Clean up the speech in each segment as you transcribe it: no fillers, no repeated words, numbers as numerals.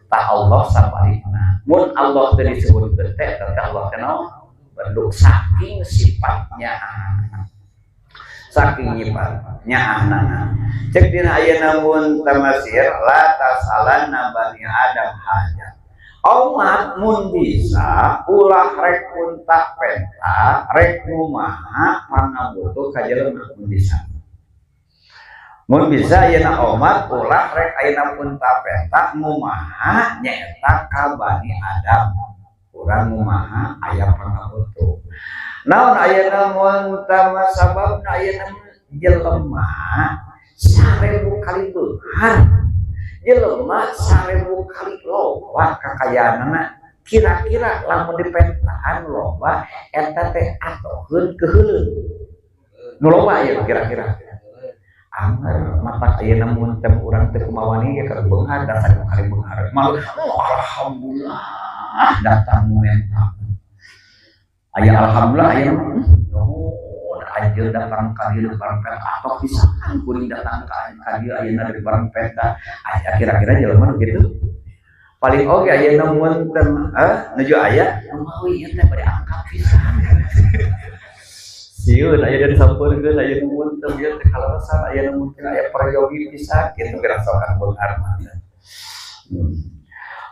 Tah, Allah sabalikna. Mun Allah teu disebutkeun teh, eta teh Allah teh naon? Bentuk saking sifatnya, saking nyifatnya ahnana. Cek dina ayeuna mun tamasir la tasalanna bani Adam hajat. Omat, mun bisa ulah rek punta penta, rek kumaha pangabutuh ka jelema, mun bisa. Mun bisa ayeuna omat ulah rek ayeuna punta penta ngumaha nyaeta ka bani Adam. Urang ngumaha aya pangabutuh. Naon ayeuna mun tama sababna? Ayeuna jelema 1000 kali beunghar, jelema 1000 kali loba kakayaanana, kira-kira lamun dipentaan loba eta teh atoheun keuheuleun nu loba ieu kira-kira? Anger matak ayeuna mun teh urang teh kumawani ge keur beunghar da 1000 kali beunghar malu, oh, alhamdulillah datang menta aya, alhamdulillah aya, nuhun anjeun datang ka dieu barang penta atau pisan kuring datang ka dieu ayeuna dari barang penta aya. Kira-kira jelema nu kitu paling oge ayeuna mun teh nuju aya nu mawi ieu teh bade angkat pisan, sieun aya dari sampeurkeun aya nu mun teh ieu teh kaleresan aya nu mun teh aya prayogi pisan kitu gerasokan beunghar mah.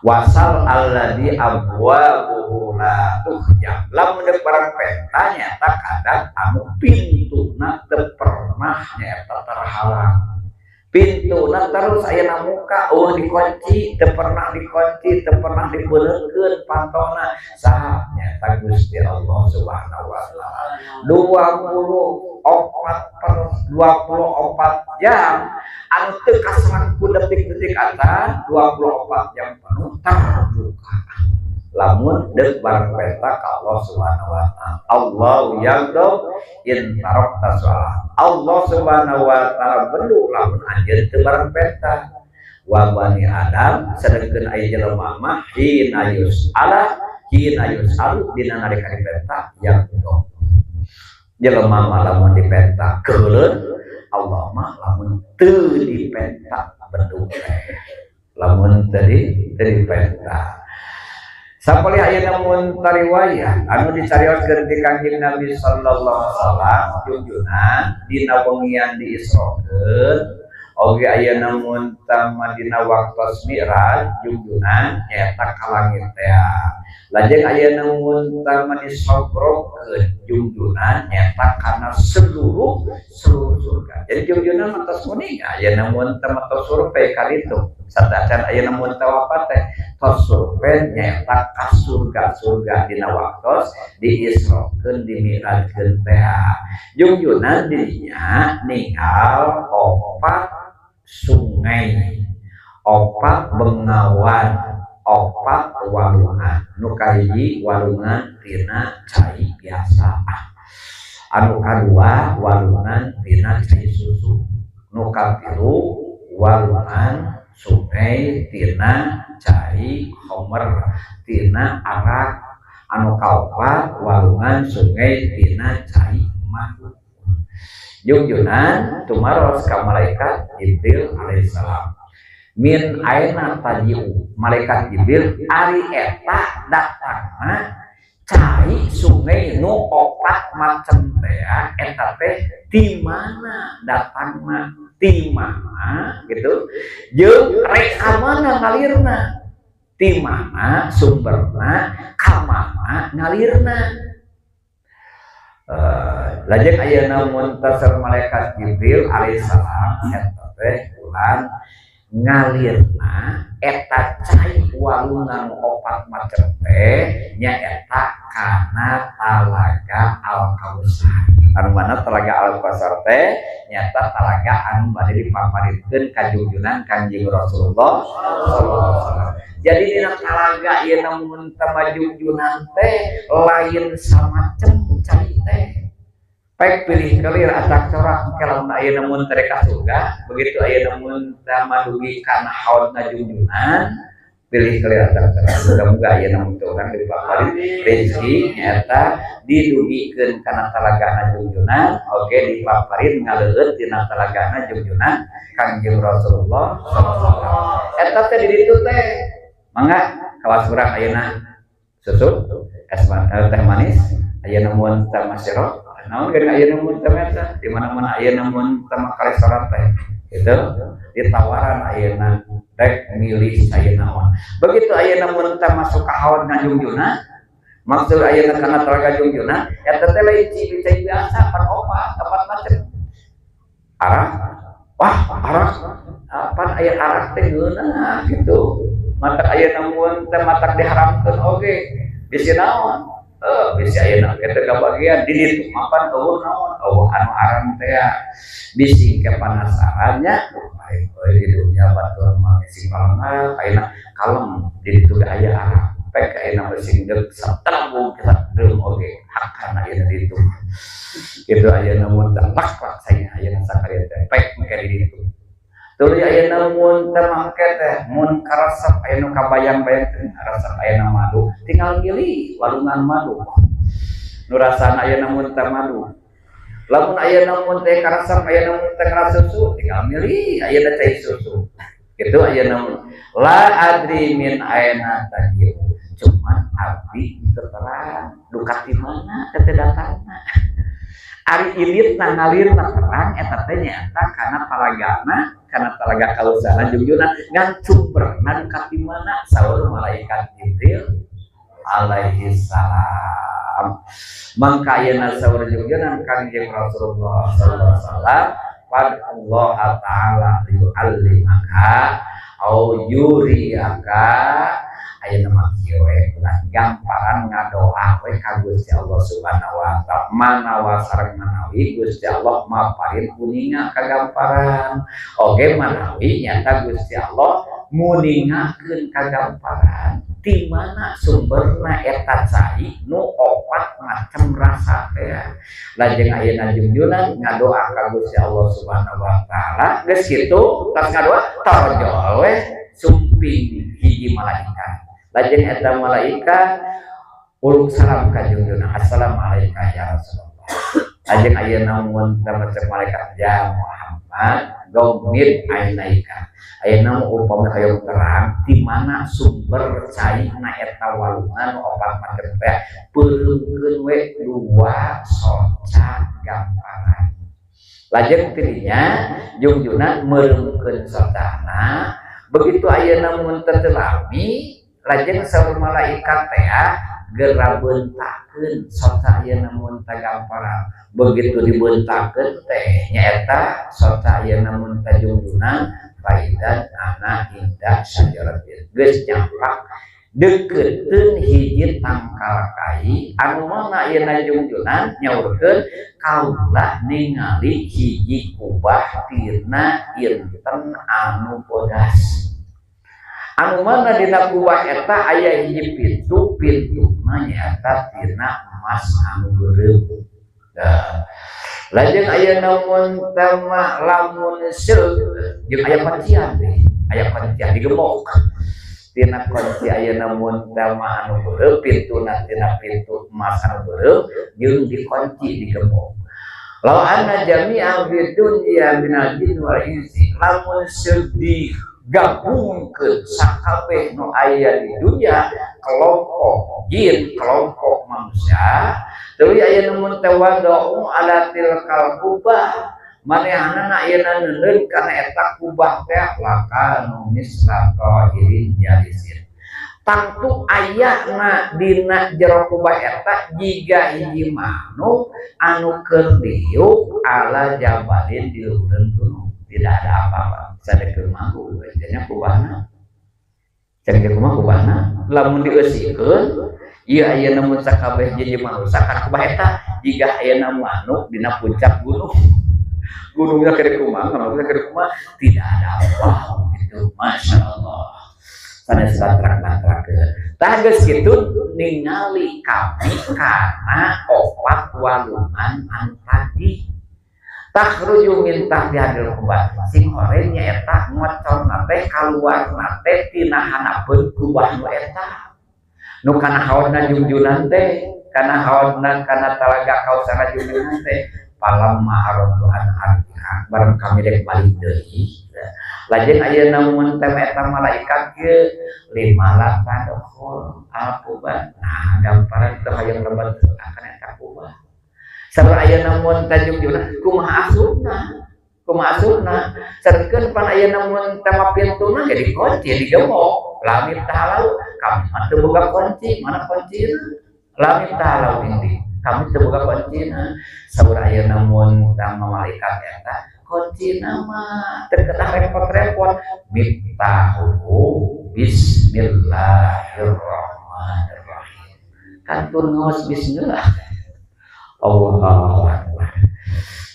Wasal alladzi abwabuhu la tuhjab, lamun deuk barang penta nyata kadang anu pintuna teu pernah nyaeta terhalang, pintuna terus aya muka, euweuh dikunci, teu pernah dikunci, teu pernah dibeuleutkeun pantona. Saha? Nyata Gusti Allah Subhanahu wa Taala. 24 per 24 jam anu teu kaserang ku detik-detik acan, 24 jam penuh terbuka lamun deuk barang penta ka Allah Subhanahu wa Taala. Allah yaghdab in tarakta su'alah. Allah Subhanahu wa Taala bendu lamun anjeun teu barang penta. Wa bani Adam, sedengkeun aya jelema mah hina yus'ala, hina yus'alu, dina nalika dipenta yaghdab. Jelema mah lamun dipenta keuleun, Allah mah lamun teu dipenta bendu lamun tadi teu dipenta. Sapalih ayeuna mun tariwayat anu dicarioskeun ti Kangjeng Nabi sallallahu alaihi wasallam, junjunan dina wengian diisrokeun oge ayeuna mun tama dina waktos Mi'raj, junjunan nyaeta ka langit teh. Lajeng ayeuna mun tama disobrokeun junjunan nyaeta kana seluruh seluruh surga. Jadi junjunan mah tos kuning ayeuna mun tama tos survei ka ditu satacan ayeuna mun wafat teh tos survei nyaeta ka surga-surga dina waktos diisrokeun, dimi'rajkeun teh. Junjunan dirinya ninggal opat sungai, opat bengawan, opat walungan. Nu kahiji walungan tina cai biasa, anu kadua walungan tina cai susu, nu katilu walungan sungai tina cai khomer, tina arak, anu kaopat walungan sungai tina cai madu. Jungjunan tumaros ka malaikat Jibril alaihissalam, min aina taji'u? Malaikat Jibril, ari eta datangna cai sungai nu opat macam teh eta teh di mana datangna, di mana gitu, jeung rek ka mana ngalirna, di mana sumberna, ka mana ngalirna? Lajeng ayeuna muntasar malaikat Jibril alaihissalam, eta teh ulang ngalirna eta cai walungan opat macam teh nyaeta kana talaga Al Kausar, anu mana talaga Al Kausar teh nyata talaga anu bade dipaparitkeun ka junjunan Kanjeng Rasulullah sallallahu alaihi wasallam. Jadi dina talaga ieu mun tama junjunan teh lain samacem cai teh, pek pilih kelir acak corak. Kalau ayeuna mun tere ka surga begitu, ayeuna mun tama dugi kana haudna junjunan, pilih kelir acak corak. Muga-muga ayeuna mun teu urang dipaparin rezeki nyata didugikeun kana talagana junjunan, oge dipaparin ngaleueut dina talagana junjunan Kangjeng Rasulullah sallallahu alaihi wasallam. Eta teh di ditu teh. Mangga kawas urang ayeuna susu es teh manis ayeuna mun teh masyarakat naon geuning ayeuna mun teh eta di mana-mana ayeuna mun teh restoran teh itu ditawaran ayeuna rek milih cai naon. Begitu ayeuna mun teh masuk ka haud Jungjungan, maksud ayeuna kana telaga Jungjungan eta teh lain cai biasa, pan opat opat macam arak. Wah, arak apa, aya arak teh ngeunah gitu. Matak ayeuna mun teh matak diharamkeun oge bisi naon, bisi ayeuna kitu kabagian di ditu mapan euweuh naon, euweuh anu aran teh, bisi kepanasarannya aing euy di dunia batur mah sing palengah. Ayeuna kalem, di ditu ge aya arak. Pek ayeuna mah sing deuk satelembung sadeum oge hakan ayeuna di ditu kitu. Ayeuna mun teh lak saya ayeuna sakali teh pek engke di ditu. Tuluy ayeuna mun teh mangke teh mun karesep aya nu kabayang-bayang teh karesep ayeuna madu, tinggal milih walungan madu nu rasana ayeuna mun teh madu. Lamun ayeuna mun teh karesep ayeuna mun teh kana susu, tinggal milih ayeuna cai susu kitu. Ayeuna mun la adri min aina tajiu, cuman abdi teu terang duka ti mana teh datangna. Ari ilitna ngalirna terang eta teh nyaeta kana talagana, kana talaga Kautsarna Jungjungan, ngan sumberna duka ti mana? Saur malaikat Jibril alaihi salam. Mangka ayeuna saur Jungjungan Kangjeng Rasulullah sallallahu alaihi wasallam, Allah ta'ala liyu'allimaka au yuriyaka. Ayeuna mah kieu we lah, gamparan ngadoa we ka Gusti Allah Subhanahu wa taala. Manawa sareng manawi Gusti Allah maparin kuninga kagamparan oge, manawi nyata Gusti Allah nguningakeun kagamparan di mana sumberna eta cai nu opat macam rasa teh. Lajeng ayeuna Junjunan ngadoa ka Gusti Allah Subhanahu wa taala. Geus kitu, tas ngadoa, torjol we sumping hiji malaikat. Lajeng eta malaikat uluk salam ka Junjunan, "Assalamualaikum ya Rasulullah." Lajeng ayeuna mun macam malaikat, "Ya Muhammad, ghammid ainaika." Ayeuna upami hoyong terang di mana sumber cai na eta walungan opat macam teh, peureumkeun we dua soca gamparan. Lajeng tidinya Jungjunan meureumkeun socana. Begitu ayeuna mun teu lami, lajeng saur malaikat teh, "Gera beuntakeun soca ayeuna mun teh gamparan." Begitu dibeuntakeun teh nyaeta soca ayeuna mun teh Jungjunan, faidan ana inda syajaratin, geus nyampak deketeun hiji tangkal kai anu mana ayeuna Jungjunan nyaurkeun, "Kaula ningali hiji kubah tina inten anu bodas, anu mana dina kubah eta aya hiji pintu, pintuna nyaeta tina emas anu beureum." Nah, lajeng ayeuna mun teh lamun seuk jeung aya kuncian teh, aya kuncian digembok tina kunci ayeuna mun teh anu beureum, pintuna tina pintu emas anu beureum jeung dikunci, digembok. Law anna jami'a fid dunya minal jin wal insi, lamun seuk digabungkeun sakabeh nu aya di dunia, kelompok jin, kelompok manusia, tuluy aya nu mun teh wada'u ala tilkal kubah, manehanana ayeuna neundeun kana eta kubah teh, lakanu misla tahirin jalisin, tangtu ayana dina jero kubah eta jiga hiji manuk anu keur diuk ala jabalin, di luhureun gunung, tidak ada apa-apa. Sadekeun manggu nya kubahna, cek kumaha kubahna. Lamun dieusikeun ieu ayeuna mun sakabeh hiji manusia kana kubah eta, jiga ayeuna manuk dina puncak gunung, gunungnya kere kumaha, manuknya kere kumaha, tidak ada apa gitu. Masya Allah, sanes bantrak-bantrakeun. Tah, geus kitu ningali kami kana opat walungan anu tadi, takhruju min tahti hadil kubah, sing horeng nyaeta ngocorna teh, kaluarna teh tina hanapeun kubah nu eta, nu kana haudna Jungjunan teh, kana haudna, kana talaga Kautsara Jungjunan teh. Falamma aradtu an arji'a, bareng kami rek balik deui. Lajeng ayeuna mun teh eta malaikat ge lima la tadkhul al-kubah. Nah, gamparan teu hayang lebat akan eta kubah. Sareng ayeuna mun teh jungjuna kumaha asupna? Kumaha asupna? Sarengkeun pan ayeuna mun teh mah pintuna ge dikunci, digembok. Lamit tahalau, kami mah teu boga kunci, mana kuncina? Lamit tahalau indi. Kami teu boga kuncina. Saur ayeuna mun teh malaikat eta kuncina mah teu kedah repot-repot. Miftahu bismillahirrahmanirrahim. Kantun ngaos bismillah. Allahu akbar.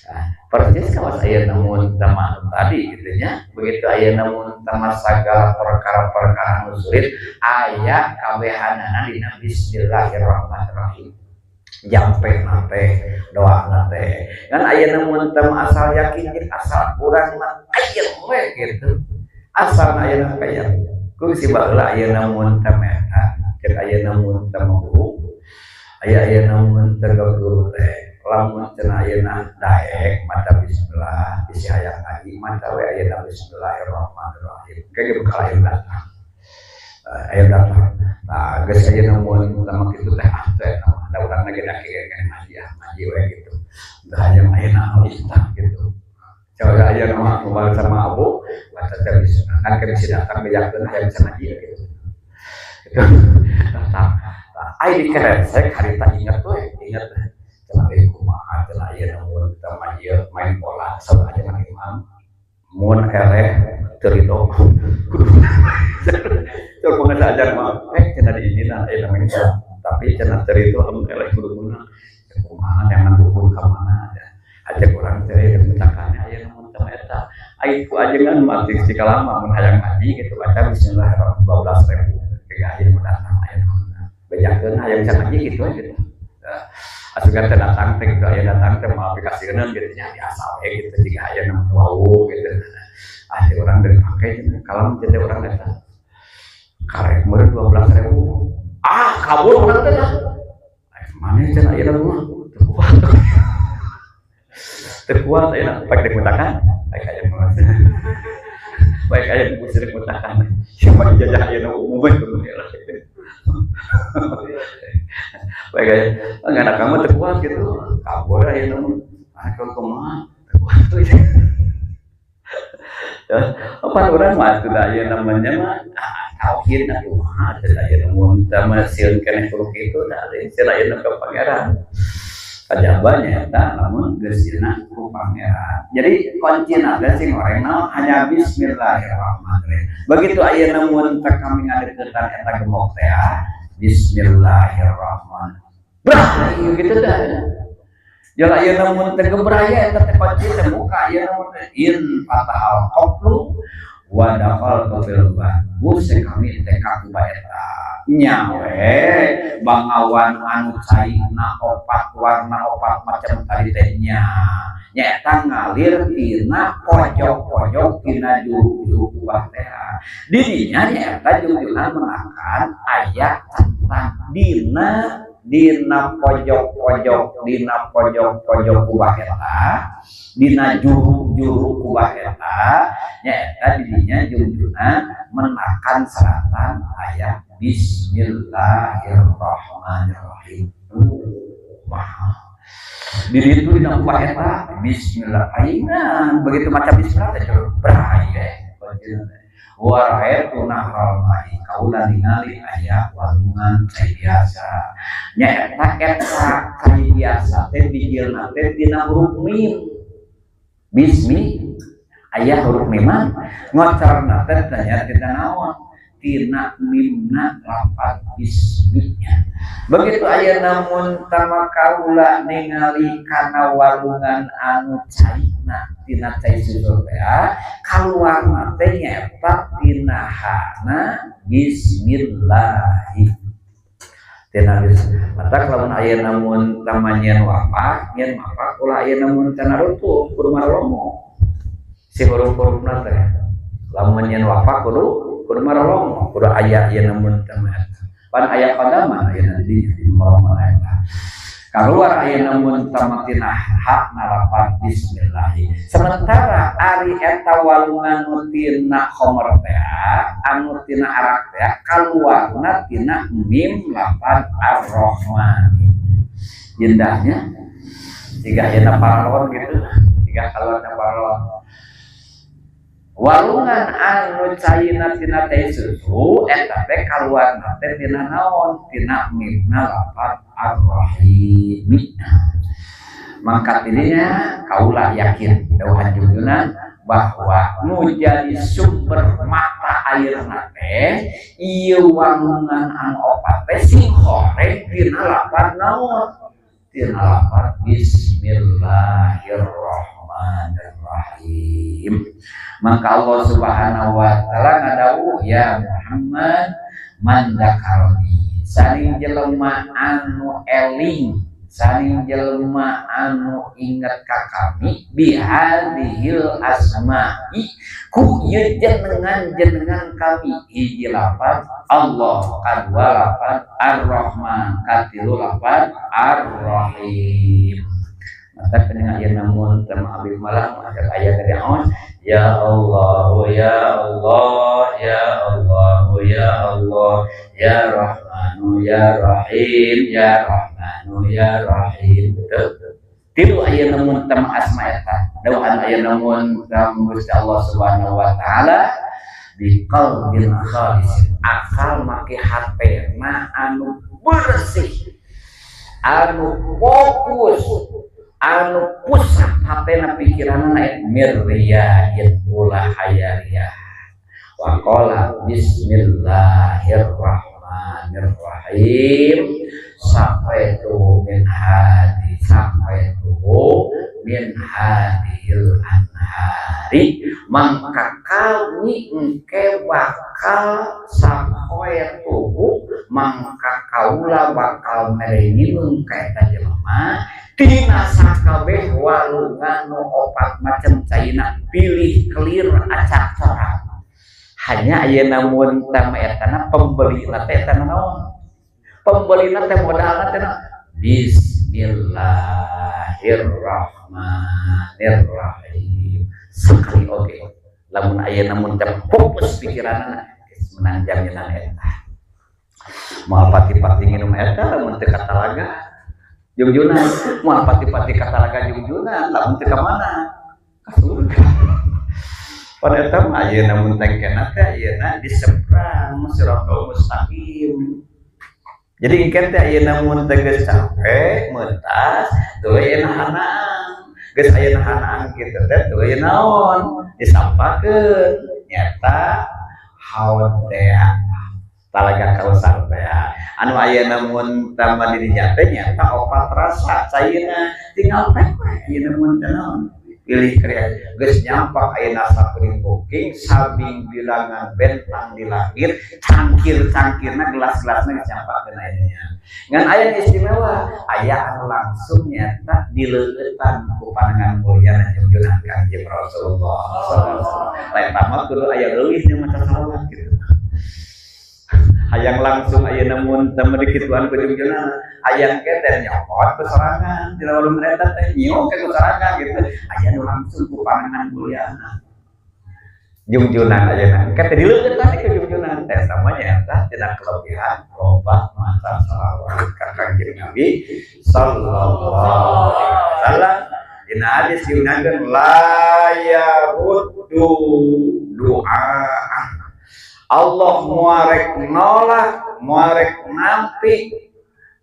Nah, persis kawas ayeuna mun tama tadi gitu nya. Begitu ayeuna mun tama sagala perkara-perkara anu sulit aya kabehanana dina bismillahirrahmanirrahim. Jampe nate doa nate kan ayeuna mun tama asal yakin jeung asal urang mah aya we gitu. Asal ayeuna kaya ku si baheula ayeuna mun tama eta ceuk ayeuna mun tama guru aya ayeuna mun teu guru teh lamun cenah ayeuna daek maca bismillah bisi hayang ngaji maca we ayeuna bismillahirrahmanirrahim ge bakal aya datang aya datang. Nah geus ayeuna mun tama kitu teh ah teh da urangna ge da kieu ngaji ah ngaji we gitu teu hayang ayeuna alista gitu. Coba ayeuna mah kumaha sama Abu maca teh bismillah kan ke bisi datang bejakeun hayang bisa ngaji gitu. Itu datang. Tah ai dikeresek harita inget we inget cenah euy kumaha cenah ayeuna mun tama ieu main bola saur aja mah imam mun eleh teu ridho kudu coba pengen ajar mah cenah diizinan ayeuna main bola tapi cenah teu ridho amun eleh kudu menang kumaha nyangan dukun ka mana aja kurang teh mutakannya ayeuna mun tama eta ai ku ajengan mah ti kalama mun hayang ngaji gitu baca bismillahirrahmanirrahim 12.000 ge aya nu datang ayeuna bejakeun hayang bisa ngaji gitu gitu. Asugan teh datang teh gitu aya datang teh mau aplikasieun gitu nya biasa we gitu jiga aya nu wau gitu. Ah si urang deui pake cenah kalem teh urang eta. Karek meureun 12.000. Ah kabur urang teh lah. Mana cenah ayeuna mah teu kuat. Teu kuat ayeuna baik dek mutakan, baik aya mah. Baik aya geus dek mutakan. Siapa ijazah ayeuna umum we kudu lah. Baik aya enggak kamu teu kuat gitu. Kabur ayeuna mah. Ah kalau kumaha teu kuat tuh. Apa urang mah atuh da ayeuna namanya mah tauhid na kumaha teh ayeuna mun teh mah sieun keneh kudu kitu da sieun ayeuna ka pangeran. Kajabanya eta lamun geus dina ku pangeran. Jadi kuncina teh sing goreng naon hanya bismillahirrahmanirrahim. Begitu ayeuna mun teh kami ngadeukeutan eta gembok teh bismillahirrahmanirrahim. Gitu dah. Jala ayeuna mun teh gebraya eta teh kunci teh buka ayeuna mun teh in fatahal qaflu wa dakhaltu fil bahus kami teh ka kubah eta. Nya we bangawan anu caina opat warna opat macam tadi teh nya. Nyaeta ngalir tina pojok-pojok tina juru-juru kubah teh. Di dinya nyaeta jungjungan menakan aya catatan dina dina pojok-pojok dina pojok-pojok kubah eta dina juru-juru kubah eta nyaeta di dinya jungjungan menakan seratan ayat bismillahirrahmanirrahim. Wah. Di ditu dina kubah eta bismillah ayeuna begitu maca bismillah teh berai ge. Wa ra'aytu nahral ma'i kaula ningali aya walungan cai biasa. Nyaeta eta cai biasa teh bijilna teh dina huruf mim. Bismi aya huruf mim ngocorna teh tanya tina naon? Tina mimna lapat bisminya. Begitu aya namun tama kaula ningali kana walungan anu caina tina cai susu teh kaluarna teh nyaeta tina hana bismillahi. Tina bismillah. Mata lamun aya namun tama nyeun wapak, nyeun wapak ulah aya namun tana rutuh kudu maralomo. Si huruf-hurufna teh. Lamun nyeun wapak kudu kudu maralomo, kudu aya ieu namun tama. Pan aya qadaman aya di maralomo eta. Keluar ayeuna mun tamatina hak nalapan bismillah. Sementara ari eta walungan nu tina khomer teh, anu tina arak teh, kaluarna tina mim lapan ar-rahmani. Jendahnya jika ayeuna paralon gitu, jika kaluarna paralon. Walungan anu caina tina teh susu eta teh kaluarna teh tina naon? Tina mimna lapan ar-rahimi. Mangkat ininya kaulah yakin dawuhan junjunan bahwa nu jadi sumber mata airna teh ieu walungan anu opat teh sing horeng tina lapan naon? Tina lapan bismillahirrahmanirrahim. Maka Allah Subhanahu wa taala ngadawuh, ya Muhammad, man dzakaroni, saning jelema anu eling, saning jelema anu inget ka kami, bihadihil asma'i, ku ieu jenengan-jenengan kami, hiji lapan Allah, kadua lapan Ar-Rahman, katilu lapan Ar-Rahim. Maka kena ieu namun tema abdi malah maka ayat dari aon, ya Allah ya Allah ya Allah ya Allah ya Rahmanu ya Rahim ya Rahmanu ya Rahim. Tilu aya namun tema asma eta dawuhan aya namun tema Gusti Allah Subhanahu wa taala biqalbin khalis, akal make hatena anu bersih, anu fokus, anu pusat hatena pikiranna mirriyain ulah hayariah. Wa qala bismillahirrahmanirrahim sampai tu min hadi sampai tu min hadil anhari, mangka kami engke bakal sakoe tuhu, mangka kaula bakal mere nginum ka eta jelema tina sakabeh walungan nu opat macam caina pilih kelir acak corak. Hanya ayeuna mun tama etana pembeli teh eta naon? Pembelina teh modalna teh bismillahirrahmanirrahim. Sekali oge lamun ayeuna mun teh fokus pikiranna geus menang jaminan eta. Moal pati-pati nginum eta lamun teu ka talaga jungjunan, moal pati-pati ka talaga jungjunan lamun teu ka mana? Ka surga. Pada eta mah ayeuna mun tengkena teh ayeuna di seberang siratal mustaqim. Jadi engke teh ayeuna mun teh geus capek mentas tuluy ayeuna hanang. Geus ayeuna hanang kitu teh tuluy naon? Disampakeun nyata haud teh talaga kausar teh. Anu ayeuna mun tambah di dinya teh nyata opat rasa caina tinggal teh we ayeuna mun teh naon? Pilih kriya geus nyampak ayeuna sakuring booking sabing bilangan bentang di langit, cangkir-cangkirna gelas-gelasna geus nyampak ayeuna. Ngan aya nu istimewa, aya anu langsung nyata dileueutan ku pandangan mulia junjungan Kangjeng Rasulullah sallallahu alaihi wasallam. Lain tamat kudu aya leuwih nya maca salawat gitu. Hayang langsung ayeuna mun teu dikituan ku junjungan, hayang ke teh nyokot ku sorangan dina warung eta teh nyiuk ke ku sorangan gitu. Aya nu langsung ku pandangan mulyana junjunan ayeuna ke teh dileueutan ke junjunan teh sama nya eta tina kelebihan loba maca salawat ka Kangjeng Nabi sallallahu alaihi wasallam. Dina hadis diunangkeun la yaruddu du'a, Allah muarek nolak, muarek nampi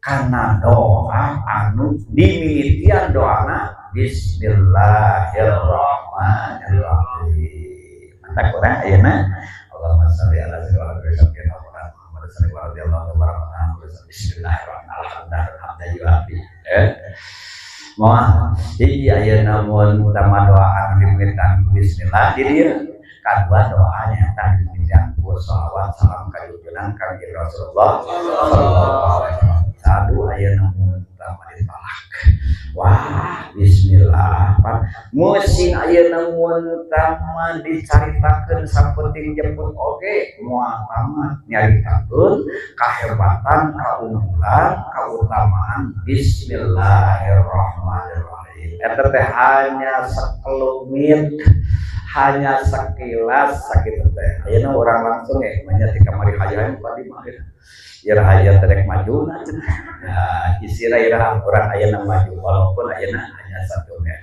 karena doa anu dimimitian doana bismillahirrahmanirrahim. Mata kurang ayeuna Allahumma shalli ala sayyidina Muhammad sallallahu alaihi wasallam. Bismillahirrahmanirrahim. Moal hiji ayeuna mun utama doa anu dimimitian bismillah di dieu. Kadua doanya tadi dimimitian ku sholawat salam ka junjungan Kangjeng Rasulullah sallallahu alaihi wasallam. Sadu ayeuna mun utama ditolak. Wah, Bismillah pan musing ayeuna mun tama dicaritakeun sapenting jemput oge moal tamat nyaritakeun kahebatan, kaunggulan, kautamaan bismillahirrahmanirrahim. Eta teh hanya sekelumit, hanya sekilas sakitu teh. Ayeuna urang langsung ya manya ti kamari hayang tadi mah ira aya terek maju nah isira ira urang ayeuna maju walaupun ayeuna hanya satu ya.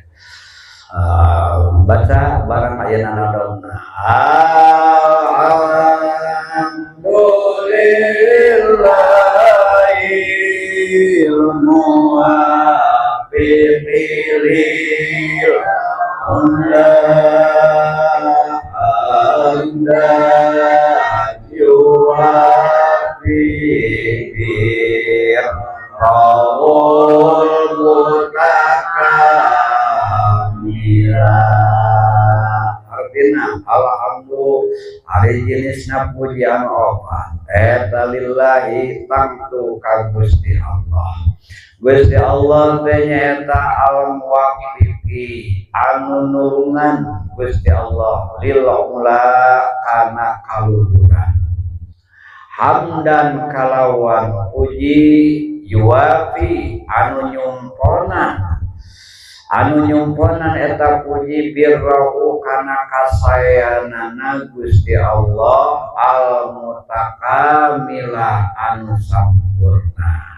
Baca barang ayeuna nadonna alhamdulillahil muwaffiqi lil ula hamdan yuwaffi rawul mutakamila. Artinya alhamdulillah ari jenisna pujian opat eta lillahi tangtu ka Gusti Allah. Gusti Allah teh nyaeta al muwaffiqi anu nulungan Gusti Allah lil ula kana kaluhuran hamdan kalawan puji yuwafi anu nyumponan eta puji birrahu kana kasayanana Gusti Allah al mutakamila anu sampurna.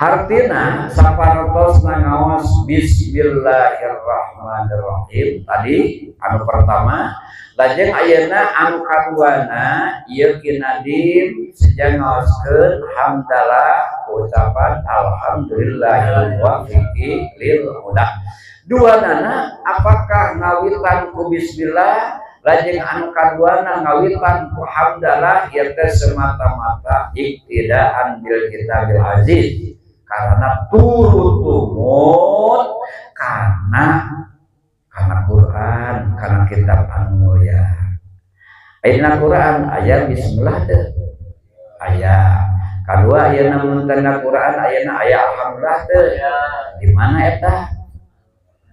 Hartina sapartosna ngaos bismillahirrahmanirrahim tadi anu pertama, lajeng ayeuna anu kaduana ieu kinadim sejak ngaoskeun hamdalah ucapan alhamdulillahil muwaffiqi lil huda. Dua nana apakah ngawitan ku bismillah lajeng anu kaduana ngawitan ku hamdalah ieu teh semata-mata iktidaan bil kitabil aziz karena turut tumut karena Quran, karena kitab anu mulia. Ayeuna Quran aya bismillah teh aya. Kadua ayeuna mun teu Quran ayeuna aya alhamdulillah teh. Di mana eta?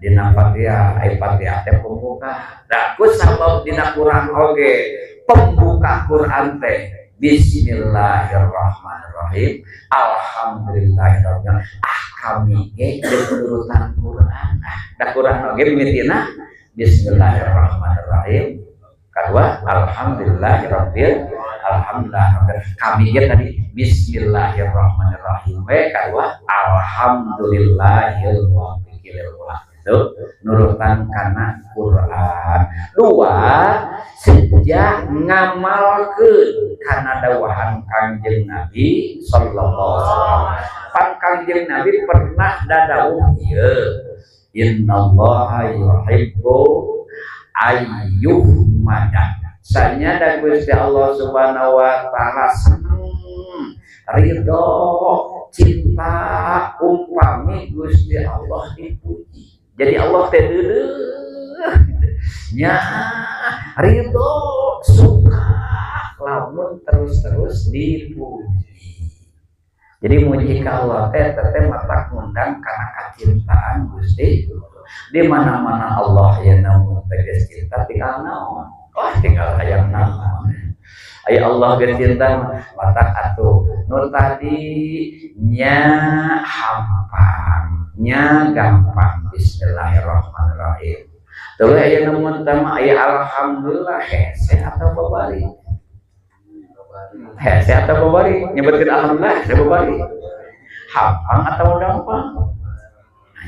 Dina Fatihah, aya Fatihah teh pembuka. Da ku sabab dina Quran oge pembuka Quran teh bismillahirrahmanirrahim alhamdulillahirabbil alamin. Ah kami ge turutan Quran. Da Quran oge mimitina bismillahirrahmanirrahim. Kedua alhamdulillahirabbil alhamdulillah. Kami ge tadi bismillahirrahmanirrahim we kedua alhamdulillahil muwaffiqil ula. Itu nurutan kana Quran. Dua sejak ngamalkeun kana dawahan Kangjeng Nabi sallallahu alaihi wasallam. Pan Kangjeng Nabi pernah dadawuh ieu, innallaha yuhibbu ayyuhmada. Sanya da Gusti Allah Subhanahu wa taala seneng, ridho, cinta umpami Gusti Allah dipuji. Jadi Allah teh deudeuh nya ridho suka lamun terus-terus dipuji. Jadi muji ka Allah teh teh matak ngundang kana kacintaan Gusti. Di mana-mana Allah ya namun tegas cinta tinggal naon. Wah tinggal hayang naon. Aya Allah ge cinta matak atuh nu tadi nya hampang nya gampang bismillahirrahmanirrahim. Terus aya namun tama aya alhamdulillah hese atau babari. Hese atau babari nyebutkeun alhamdulillah hese babari. Hampang atau gampang?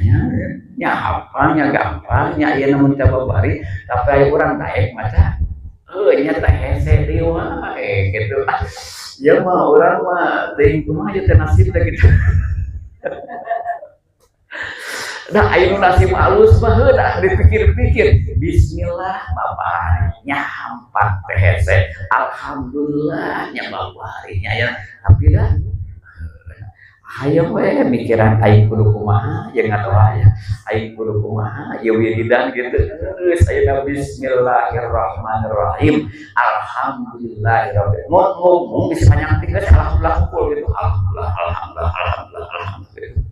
Nya nya hampang nya gampang nya aya namun teh babari tapi aya urang daek maca. Heuh nya teh hese deui wae gitu. Ya mah urang mah teuing kumaha ieu teh nasib teh gitu. Nah, ayo nasib alus mah heuh dah dipikir-pikir. Bismillah babari nya hampang teh hese. Alhamdulillah nya babari nya ya. Tapi dah hayang we mikiran aing kudu kumaha jeung ngadoa ya. Aing kudu kumaha ieu wiridan gitu. Geus ayeuna bismillahirrahmanirrahim. Alhamdulillahirabbil alamin. Ngomong bisa panjang tinggal alhamdulillah kumpul gitu. Alhamdulillah alhamdulillah alhamdulillah alhamdulillah.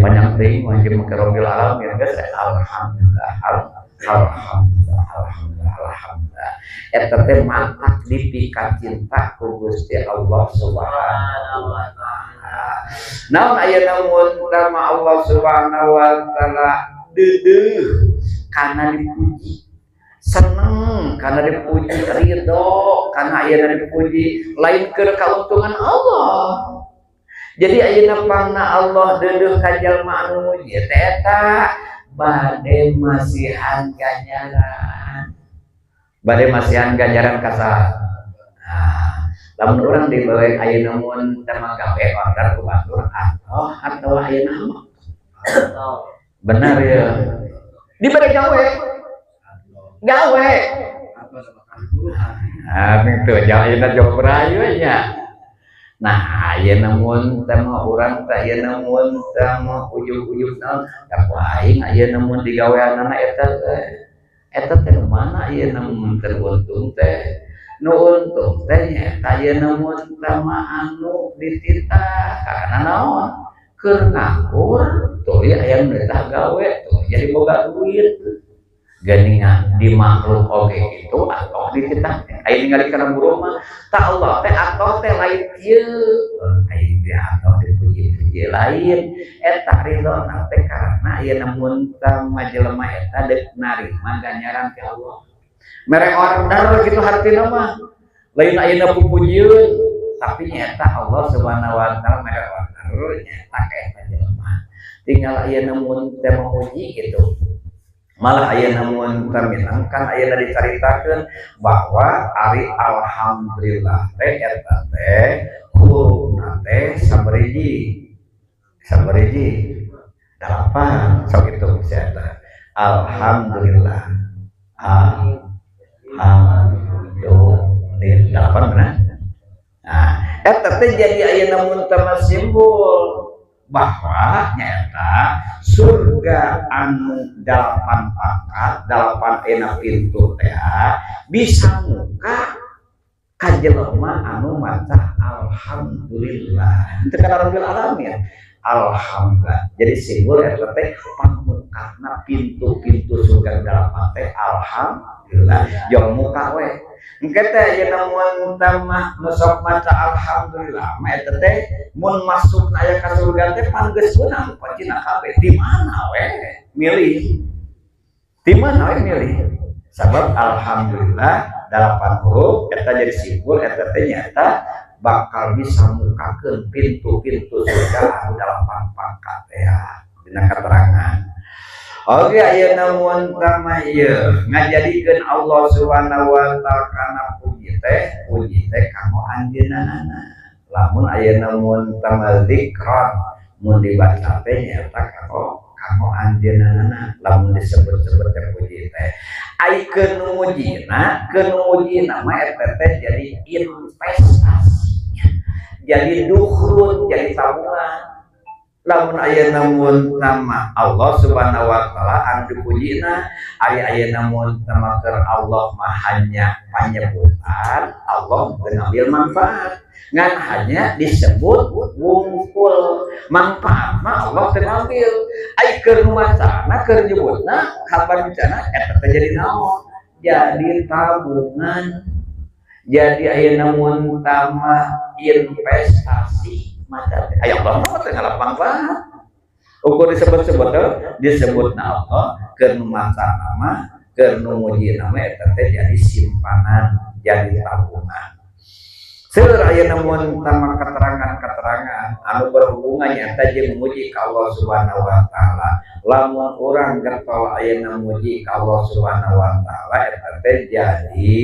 Panjang teuing mah jeung make Rabbil alamin geus, alhamdulillah, alhamdulillah, alhamdulillah, alhamdulillah. Eta teh matak dipika cinta ku Gusti Allah Subhanahu wa Taala. Naon ayeuna mun mah Allah Subhanahu wa Taala deudeuh kana dipuji, seneng karena dipuji, ridho karena ayeuna dipuji, lain keur kauntungan Allah. Jadi ayeuna pangna Allah deudeuh ka jalma anu muji teh, eta bade masihan ganjaran, bade masihan ganjaran ka saha? Nah, lamun urang dibawa ayeuna mun teh mah gawe order ku batur atau ayeuna mah benar ya diberi gawe gawe. Ah, itu jangan ayeuna jog berayu nya. Nah, ayeuna mun teh mah urang teh ayeuna mun teh mah ujug-ujug naon da ku aing ayeuna mun digaweanana eta teh, eta teh nu mana ayeuna mun teu untung teh? Nu untung teh nyaeta ayeuna mun teh mah anu dititah, karena naon, keur nganggur tuh ya aya nu dititah gawe tuh jadi boga duit. Geuningan di makhluk oge gitu atau dititah aya ningali kana buruh mah tak Allah teh atau teh lain kieu, aing di atau dipuji-puji lain eta ridho teh, karena ayeuna mun teh mah jelema eta deuk narima ganjaran ti Allah, mere order gitu. Hartina mah lain ayeuna pupujieun, tapi nyata Allah Subhanahu wa Taala mere order nyata ka eta jelema, tinggal ayeuna mun teh memuji gitu. Malah ayeuna mun teh minang kan ayeuna dicaritakeun bahwa ari alhamdulillah teh eta teh hurufna teh sabariji sabariji dalapan. Sok itu eta alhamdulillah, alhamdulillah dalapan mana. Nah, eta teh jadi ayeuna mun teh simbol bahwa nyata surga anu dalapan pangkat, dalapan enak pintu teh bisa muka ka jelema anu maca alhamdulillah. Itu kan Rabbil alamin, alhamdulillah jadi simbol eta teh pangmukana pintu-pintu surga dalapan teh alhamdulillah. Jong muka we engke teh ayeuna mun mah nu sok maca alhamdulillah mah eta teh mun masuk aya ka surga teh pan geus meunang kuncina kabeh, di mana we milih, di mana we milih, sabab alhamdulillah dalapan huruf eta jadi simbol eta teh nyata bakal bisa mukakeun pintu-pintu surga anu dalapan pangkat ya dina keterangan. Oke, ayeuna mun mah ieu ngajadikeun Allah Subhanahu wa Taala kana puji teh, puji teh kanggo anjeunna. Lamun ayeuna mun tah zikron, mun dibaca teh nyaeta kanggo kanggo anjeunna. Lamun disebut-sebut teh puji teh, ai keur nu mujina, keur nu mujina mah eta teh jadi investasi, jadi dukhrun, jadi tabungan. Lamun ayeuna mun tama Allah Subhanahu wa Taala anu dipujina, ari ayeuna mun tama keur Allah mah hanya panyebutan, Allah teu ngambil manfaat, ngan hanya disebut wungkul, manfaat mah Allah teu ngambil. Ai keur nu macana, keur nyebutna, kabar bicana eta teh jadi naon? Jadi tabungan, jadi ayeuna mun tama investasi maca. Aya Allah mah teu ngalap manfaat, ukur disebut-sebut teh disebut na Allah keur nu maca nama, keur nu mujina mah eta teh jadi simpanan, jadi tabungan. Seueur ayeuna mun tama keterangan-keterangan anu berhubungan nyata jeung muji ka Allah Subhanahu wa Taala. Lamun urang getol ayeuna muji ka Allah Subhanahu wa Taala, eta teh jadi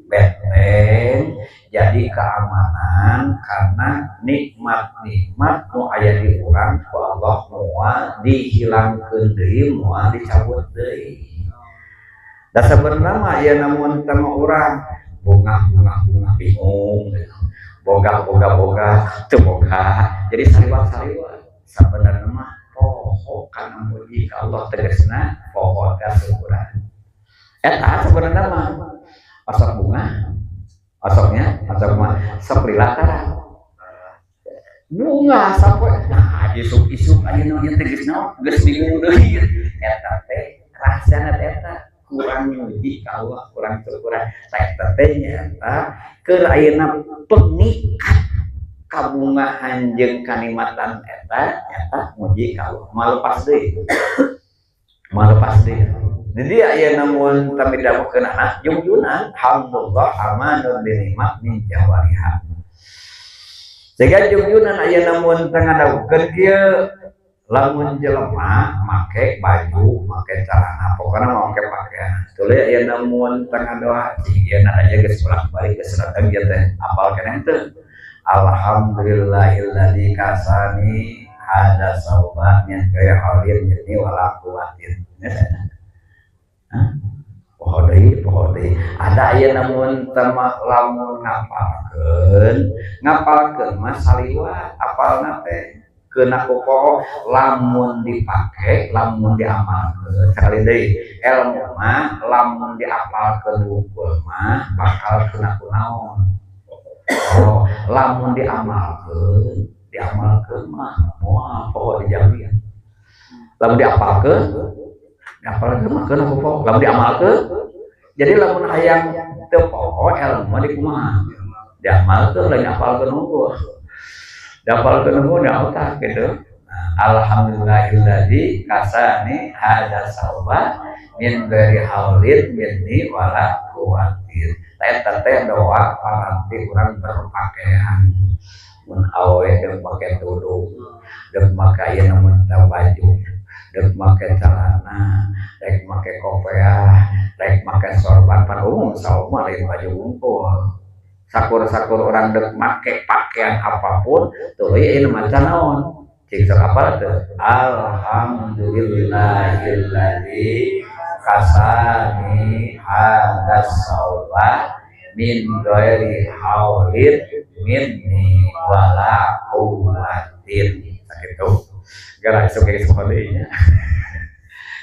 benteng, jadi keamanan, karena nikmat-nikmat nu aya di urang ku Allah moal dihilangkeun deui, moal dicabut deui. Da sabenerna mah ayeuna mun teh urang bunga bunga bunga bingung gitu. Boga boga boga teu boga, jadi sariwat sariwat. Sabenerna mah poho kana muji ka Allah, tegasna poho ka syukuran. Eta sabenerna mah osok bunga, osoknya osok mah sok lila tara bunga sampai nah. Isuk-isuk ayeuna ieu teh geus naon geus bingung deui eta teh rahasiana eta kurang muji ka Allah, kurang syukuran eta teh nyaeta keur ayeuna pengikat kabungahan jeung kanikmatan eta nyata muji ka Allah moal lepas deui, moal lepas deui. Jadi ayeuna mun tami dawuhkeun anak jungjunan alhamdulillah amanun dinikmat min jawariha. Sehingga jungjunan ayeuna mun tengah dawuhkeun kieu lamun jelema make baju, make celana, pokokna make pakaian. Tuluy ayeuna mun tengah doa ieu aja geus bolak-balik geus radang ieu teh apal keneh teu. Alhamdulillahilladzi kasani hada sauba min ghairi haulin minni wala quwwatin. Poho deui, poho deui. Ada ayeuna mun teu mah lamun ngapalkeun, ngapalkeun mah saliwat apalna teh keuna ku poho lamun dipake, lamun diamalkeun. Sakali deui, ilmu mah lamun diapalkeun wungkul mah bakal kena ku naon? Oh, lamun diamalkeun, diamalkeun mah moal poho dijamin. Lamun diapalkeun, diapalkeun mah keuna ku poho. Lamun diamalkeun, jadi lamun hayang teu poho ilmu mah di kumaha? Diamalkeun lain apalkeun unggul. Diapalkeun unggul di otak gitu. Alhamdulillahilladzi kasani hadza sauba min ghairi haulin minni wala quwwatin. Eta teh doa paranti urang berpakaian. Mun awewe deuk make tudung, deuk make ayeuna mun teu baju, deuk make celana, rek make kopeah, rek make sorban pan umum saum mah lain baju wungkul. Sakur-sakur orang deuk make pakaian apapun tuluy ayeuna maca naon? Cing sok apal teu? Alhamdulillahilladzi kasani hadzal sauba min ghairi haulin minni wala quwwatin. Sakitu. Gara isuk geus poho deui nya.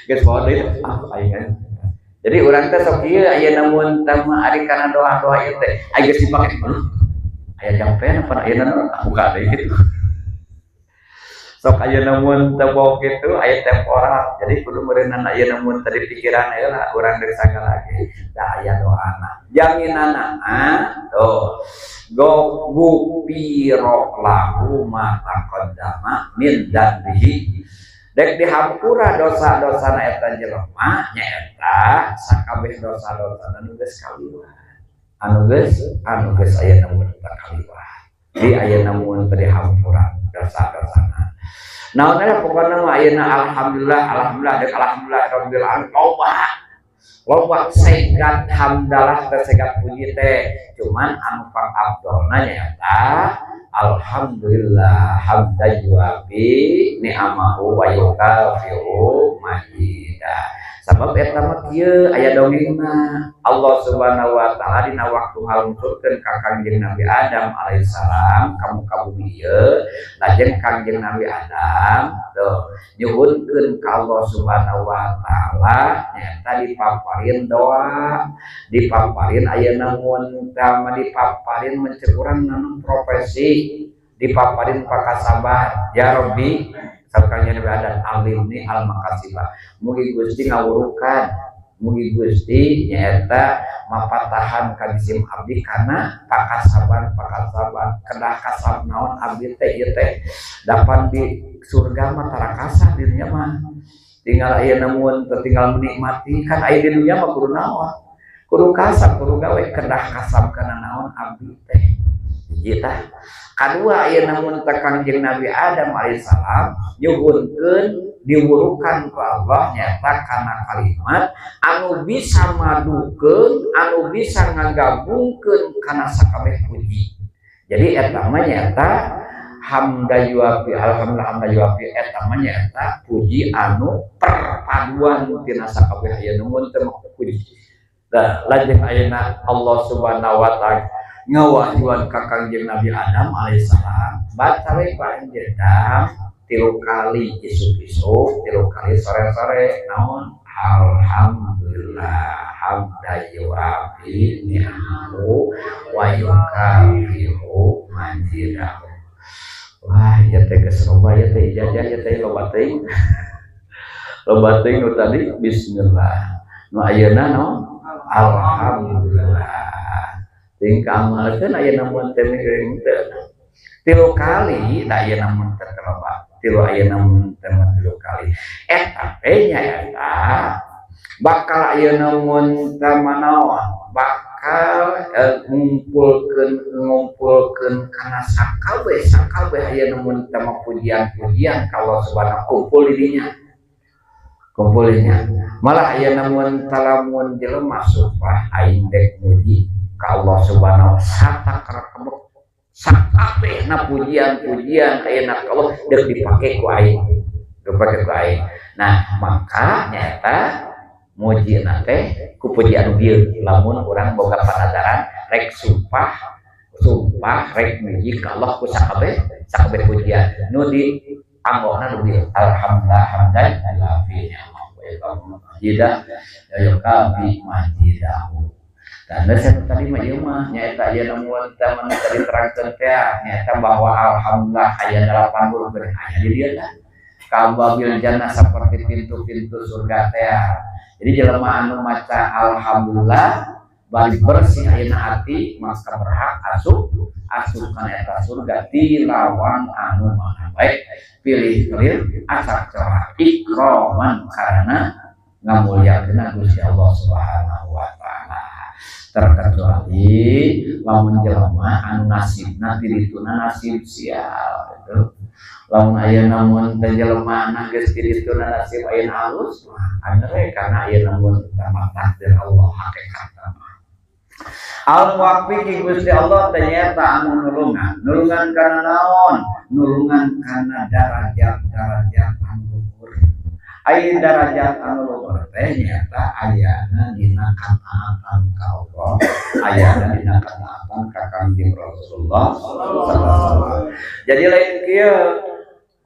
Geus poho deui ah aing. Jadi urang teh sok ieu ayeuna mun teh mah ari kana doa-doa ieu teh aya geus dipake. Aya jampen apa ayeuna buka deui kitu. Sok ayeuna mun teu bawa kitu aya temporal. Jadi kudu meureunana ayeuna mun teu dipikiran heula urang dari sagala ge da aya doana. Jaminanna tuh gufiro lahu ma taqaddama min dzanbihi. Dek dihampura dosa-dosana eta jelema nyaeta sakabeh dosa-dosana nu geus kaliwat. Anu geus ayeuna mun teu kaliwat. Di ayeuna mun teu dihampura dosa-dosana. Naon lah pokokna mah ayeuna alhamdulillah, alhamdulillah dek alhamdulillah rabbil alamin loba. Loba segat hamdalah teh segat puji teh. Cuman anu pangabdolna nyaeta alhamdulillah hamdan yuafi ni'amahu wa yukafi'u mazida. Sabab eta mah kieu aya dongengna. Allah Subhanahu wa taala dina waktu ngalungsurkeun ka Kangjeng Nabi Adam alaihissalam ka muka bumi ieu, lajeng Kangjeng Nabi Adam tuh nyuhunkeun ka Allah Subhanahu wa taala nyaeta dipaparin doa, dipaparin ayeuna mun tama dipaparin mencek urang nanu profesi, dipaparin pakasaban. Ya Rabbi, sakanya Nabi Adam alimni al makasibah. Mugi Gusti ngawurukan, mugi Gusti nyaeta mapatahan ka jisim abdi kana pakasaban, pakasaban kedah kasab naon abdi teh ieu teh dapan di surga mah tara kasab di dunya mah. Tinggal ayeuna mun teu tinggal menikmati kan aya di dunya mah kudu naon? Kudu kasab, kudu gawe kedah kasab kana naon abdi teh. Hiji tah. Kadua ayeuna mun teh Kangjeng Nabi Adam alaihissalam nyuhunkeun diwurukan ku Allah nyata kana kalimat anu bisa madukeun, anu bisa ngagabungkeun kana sakabeh puji. Jadi eta mah nyata hamda yuafi alhamdulillah hamda yuafi eta mah nyata puji anu perpaduan tina sakabeh aya nu teu puji. Nah, lajeng ayeuna Allah Subhanahu wa taala ngawahyuan ka Kangjeng Nabi Adam alaihissalam, baca we ka anjeunna 3 kali isuk-isuk, 3 kali sore-sore, naon? Alhamdulillah hamda yuafi ni'amahu wa yukafi'u mazidahu. Wah, Ya teh geus loba ya teh ijazah ya teh, loba teuing, loba teuing. Nu tadi bismillah, nu ayeuna no alhamdulillah. Teuing kaamalkeun ayeuna mun teh miring teu tilu kali da ayeuna mun teh loba tilu, ayeuna mun teh tilu kali. Eta teh nya eta bakal ayeuna mun teh manaon, bakal ngumpulkeun kana sakabeh sakabeh ayeuna mun teh pujian-pujian kalau subhanahu kumpul di dinya, kumpulnya. Malah ayeuna mun talamun jelema sumpah, aing dek muji ka Allah Subhanahu satakrekebek, sakabehna pujian-pujian ayeuna ka Allah dek dipake ku aing, dipake ku aing. Nah, maka nyata muji teh ku puji anu bieu. Lamun urang boga panadaran rek sumpah, sumpah rek muji ka Allah ku sakabeh sakabeh pujian, nu di anggona nu bieu: alhamdulillah hamdan yuafi ni'amahu wa ya yukafi mazidahu. Dan saya tadi mah ieu mah nyaeta ieu namun mana tadi terangkeun teh nyaeta bahwa alhamdulillah aya 8 huruf aya di dieu tah, kababil jannah, seperti pintu-pintu surga teh. Jadi jelema anu maca alhamdulillah bari bersih ayeuna hati, maka berhak asup asup kana eta surga dilawan anu maha baik, pilih kelir acak corak, ikroman karena ngamuliakeun Gusti Allah Subhanahu wa taala. Terkecuali lamun jelema anu nasibna dirituna nasib sial gitu. Lamun ayeuna mun teh jelema na geus dirituna nasib ayeuna halus mah angere, karena ayeuna mun teh takdir Allah hakikatna mah. Al muwaffiqi, Gusti Allah ternyata anu nulungan. Nulungan kana naon? Nulungan kana darajat-darajat anu luhur. Aya darajat anu luhur teh nyata ayana dina kataatan ka Allah, ayana dina kataatan ka Kangjeng Rasulullah sallallahu alaihi wasallam. Jadi lain kieu.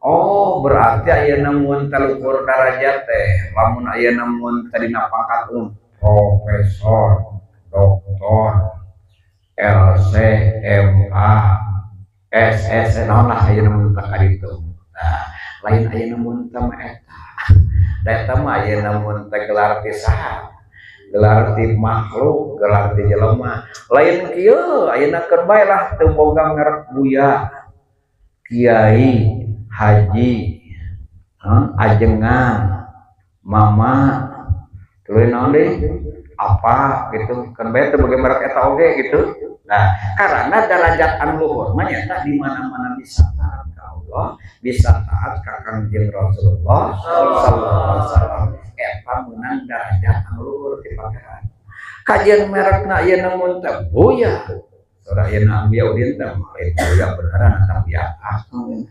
Oh, berarti ayeuna mun telukur darajat teh, lamun ayeuna mun tadina pangkat profesor, doktor, LC, MA, SS, naon lah ayeuna mun teh ka. Nah, lain ayeuna mun teh mah eta. Da eta mah ayeuna mun teh gelar ti saha? Gelar ti makhluk, gelar ti jelema. Lain kieu, ayeuna keun bae lah teu boga merek buya, kiai, haji, ajengan, mama, tuluy naon deui? Apa gitu kan bae teu boga merek eta oge gitu. Nah, karena derajat anu luhur mah nyata di mana-mana bisa taat ka Allah, bisa taat ka Kangjeng Rasulullah sallallahu alaihi wasallam. Eta meunang derajat anu luhur ti Pangeran. Kajian merekna ayeuna mun teh buya. Sora ayeuna buya udin teh lain buya beneran atau buya aku.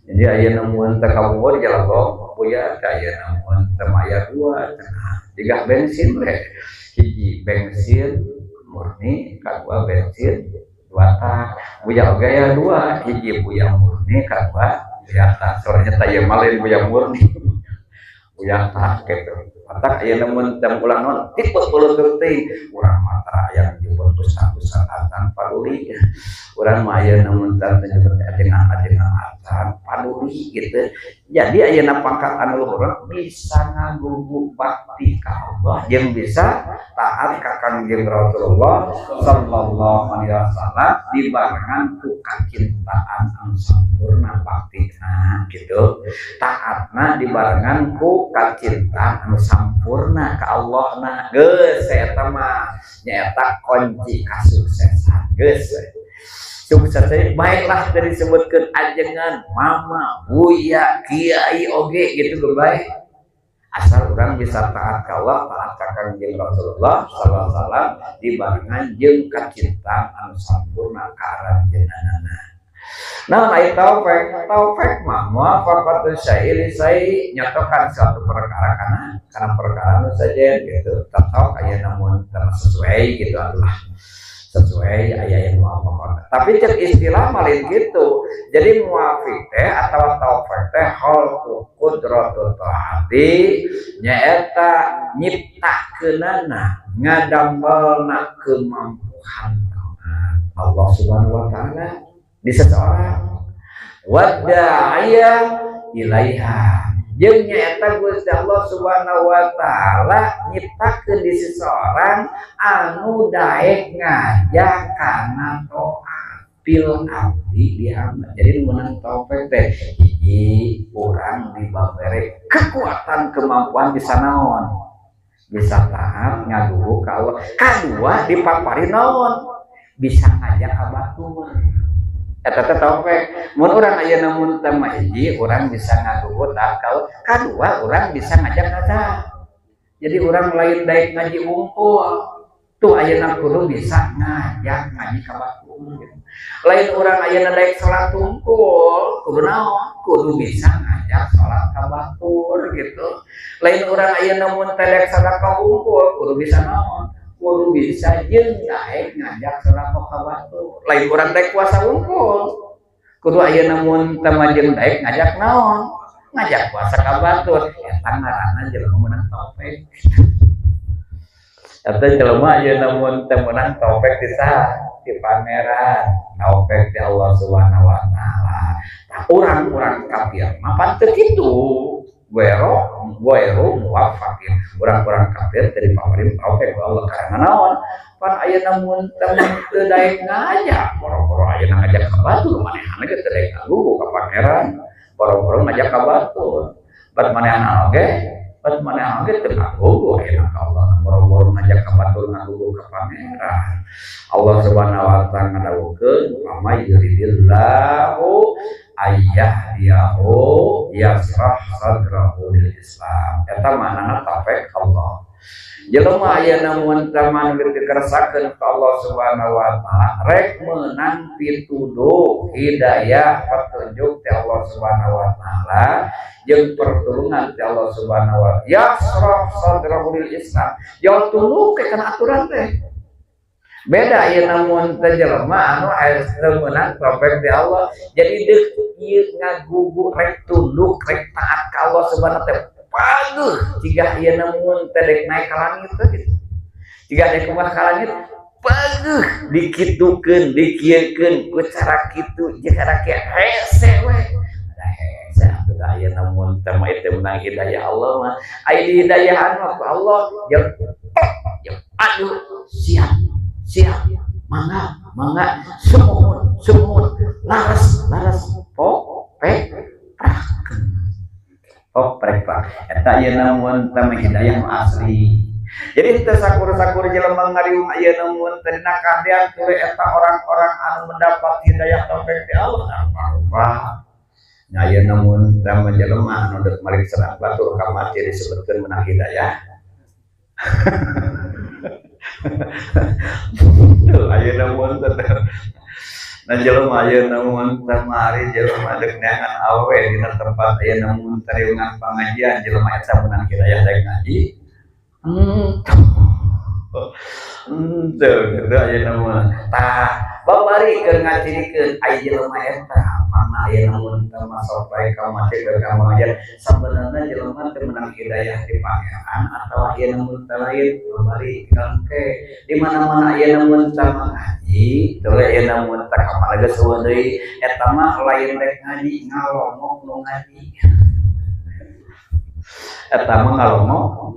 Jadi ayeuna mun teh ka Bogor jalan buya teh, ayeuna mun teh maya dua cenah. Jiga bensin we. Hiji bensin murni, kadua bensin dua tak. Buya oge aya dua, hiji buya murni, kadua buya tak. Soalnya teh ieu mah lain buya murni. Buya tak gitu. Matak ayeuna mun teh ulah naon tipe peuleuteuk teuing, urang mah tara aya nyebut ustaz-ustaz acan paduli. Urang mah ayeuna mun teh nyebut ajengan-ajengan acan paduli gitu. Jadi ayeuna pangkat anu luhur bisa ngagugu bakti ka Allah jeung bisa taat ka Kangjeng Rasulullah sallallahu alaihi wasallam dibarengan ku kacintaan anu sampurna baktina gitu. Taatna dibarengan ku kacintaan anu sampurna ka Allah na. Geus, eta mah nyaeta kunci kasuksesan. Geus sukses, baiklah dari disebutkan ajengan, mama, buya, kiai oge gitu, baik asal orang bisa taat ka Allah, taat ka Kangjeng Rasulullah sallallahu alaihi wasallam dibarengan jeung kacintaan anu sampurna ka aranjeunna. Nah, ai taufik, taufik mah muwafaqatu syai'i li syai'i, nyatokan suatu perkara karena perkara nu saja gitu. Tetap aya namun sesuai gitu adalah sesuai aya yang muwafaqah. Tapi cek istilah malin gitu. Jadi muwafiq teh atau taufik teh khalqu qudratu taati, nyaeta nyiptakeunana, ngadamelna kemampuan taat Allah Subhanahu wa taala di seseorang. Wada'iya ilaiha jeung nyaeta Gusti Allah Subhanahu wa taala nyiptakeun di seseorang anu daek ngajak kana taat fil abdi di hamba. Jadi nu meunang taufik teh hiji urang dibabere kekuatan kemampuan bisa naon, bisa taat ngagugu ka Allah. Kadua dipapari naon, bisa ngajak ka batur. Eta teh taufik. Mun urang ayeuna mun teh mah hiji urang bisa ngagugu taat ka Allah, kadua urang bisa ngajak ngajak. Jadi urang lain daek ngaji wungkul tuh ayeuna kudu bisa ngajak ngaji ka batur gitu. Lain urang ayeuna daek salat wungkul kudu naon, kudu bisa ngajak salat ka batur gitu. Lain urang ayeuna mun teh daek sadaqah wungkul kudu bisa naon, kudu bisa jeung daek ngajak sedekah ka batur. Lain urang daek puasa wungkul kudu ayeuna mun teh mah jeung daek ngajak naon, ngajak puasa ka batur. Eta ngaranna jelema meunang taufik. Eta jelema ayeuna mun teh meunang taufik di saha? Di pangeran, taufik di Allah Subhanahu wa taala. Tah urang-urang kafir mah pan teu kitu. Guero, guero muwafakin. Urang-urang kafir teu dipaparin taufik ku Allah karena naon? Pan ayeuna mun teh teu daek ngajak, boro-boro ayeuna ngajak ka batur manehna ge teu daek ngagugu ka pangeran. Boro-boro ngajak ka batur. Bat manehna oge, bat manehna oge teu ngagugu ayeuna ka Allah. Boro-boro ngajak ka batur ngagugu ka pangeran. Allah Subhanahu wa taala ngadawuhkeun, "Fama yuridillahu ayyahdiyahu yasrah sadrahu lil Islam." Eta maknana taufik Allah. Jelema ayeuna mun teh mah dikeresakeun ka Allah Subhanahu wa taala rek meunang pituduh hidayah petunjuk ti Allah Subhanahu wa taala jeung pertolongan ti Allah Subhanahu wa taala. Yasrah sadrahu lil Islam. Jauh tunduk kana aturan teh. Beda ayeuna mun teh jelema anu aya teu meunang taufik ti Allah. Jadi deuk ieu ngagugu rek tunduk rek taat ka Allah Subhanahu wa taala paguh jiga ayeuna mun teh dek naik ka langit teh gitu. Jiga dek kumaha ka langit paguh dikitukeun dikieukeun ku cara kitu jeung cara kieu hese we. Da hese atuh da ayeuna mun teh mah teu meunang hidayah Allah mah. Aya di hidayahan mah ku Allah jeung aduh siap siap mangga mangga sumuhun sumuhun laras laras po pe prakeun oh prek pak eta ayeuna mun teh hidayah mah asli. Jadi teu sakur-sakur jelema ngariung ayeuna mun teh dina kahadean tuluy eta orang-orang anu mendapat hidayah taufik ti Allah apa-apa. Nya ayeuna mun teh mah jelema anu deuk malik serang batur ka masjid disebutkeun menang hidayah. Tuh ayeuna mun teh nah jelema ayeuna mun teh mari jelema deuk neangan awe dina tempat ayeuna mun teh riungan pangajian jelema eta meunang hidayah daek ngaji. Henteu gitu ayeuna mah. Tah babari keur ngacirikeun aya jelema eta mana ayeuna mun teh masuk bae ka masjid ka pengajian sabenerna jelema teh meunang hidayah ti pangeran atawa ayeuna mun teh lain babari tinggal engke di mana-mana ayeuna mun teh ngaji tuluy ayeuna mun teh ka mana geus eueuh deui eta mah lain rek ngaji ngalongok nu ngaji. Eta mah ngalongok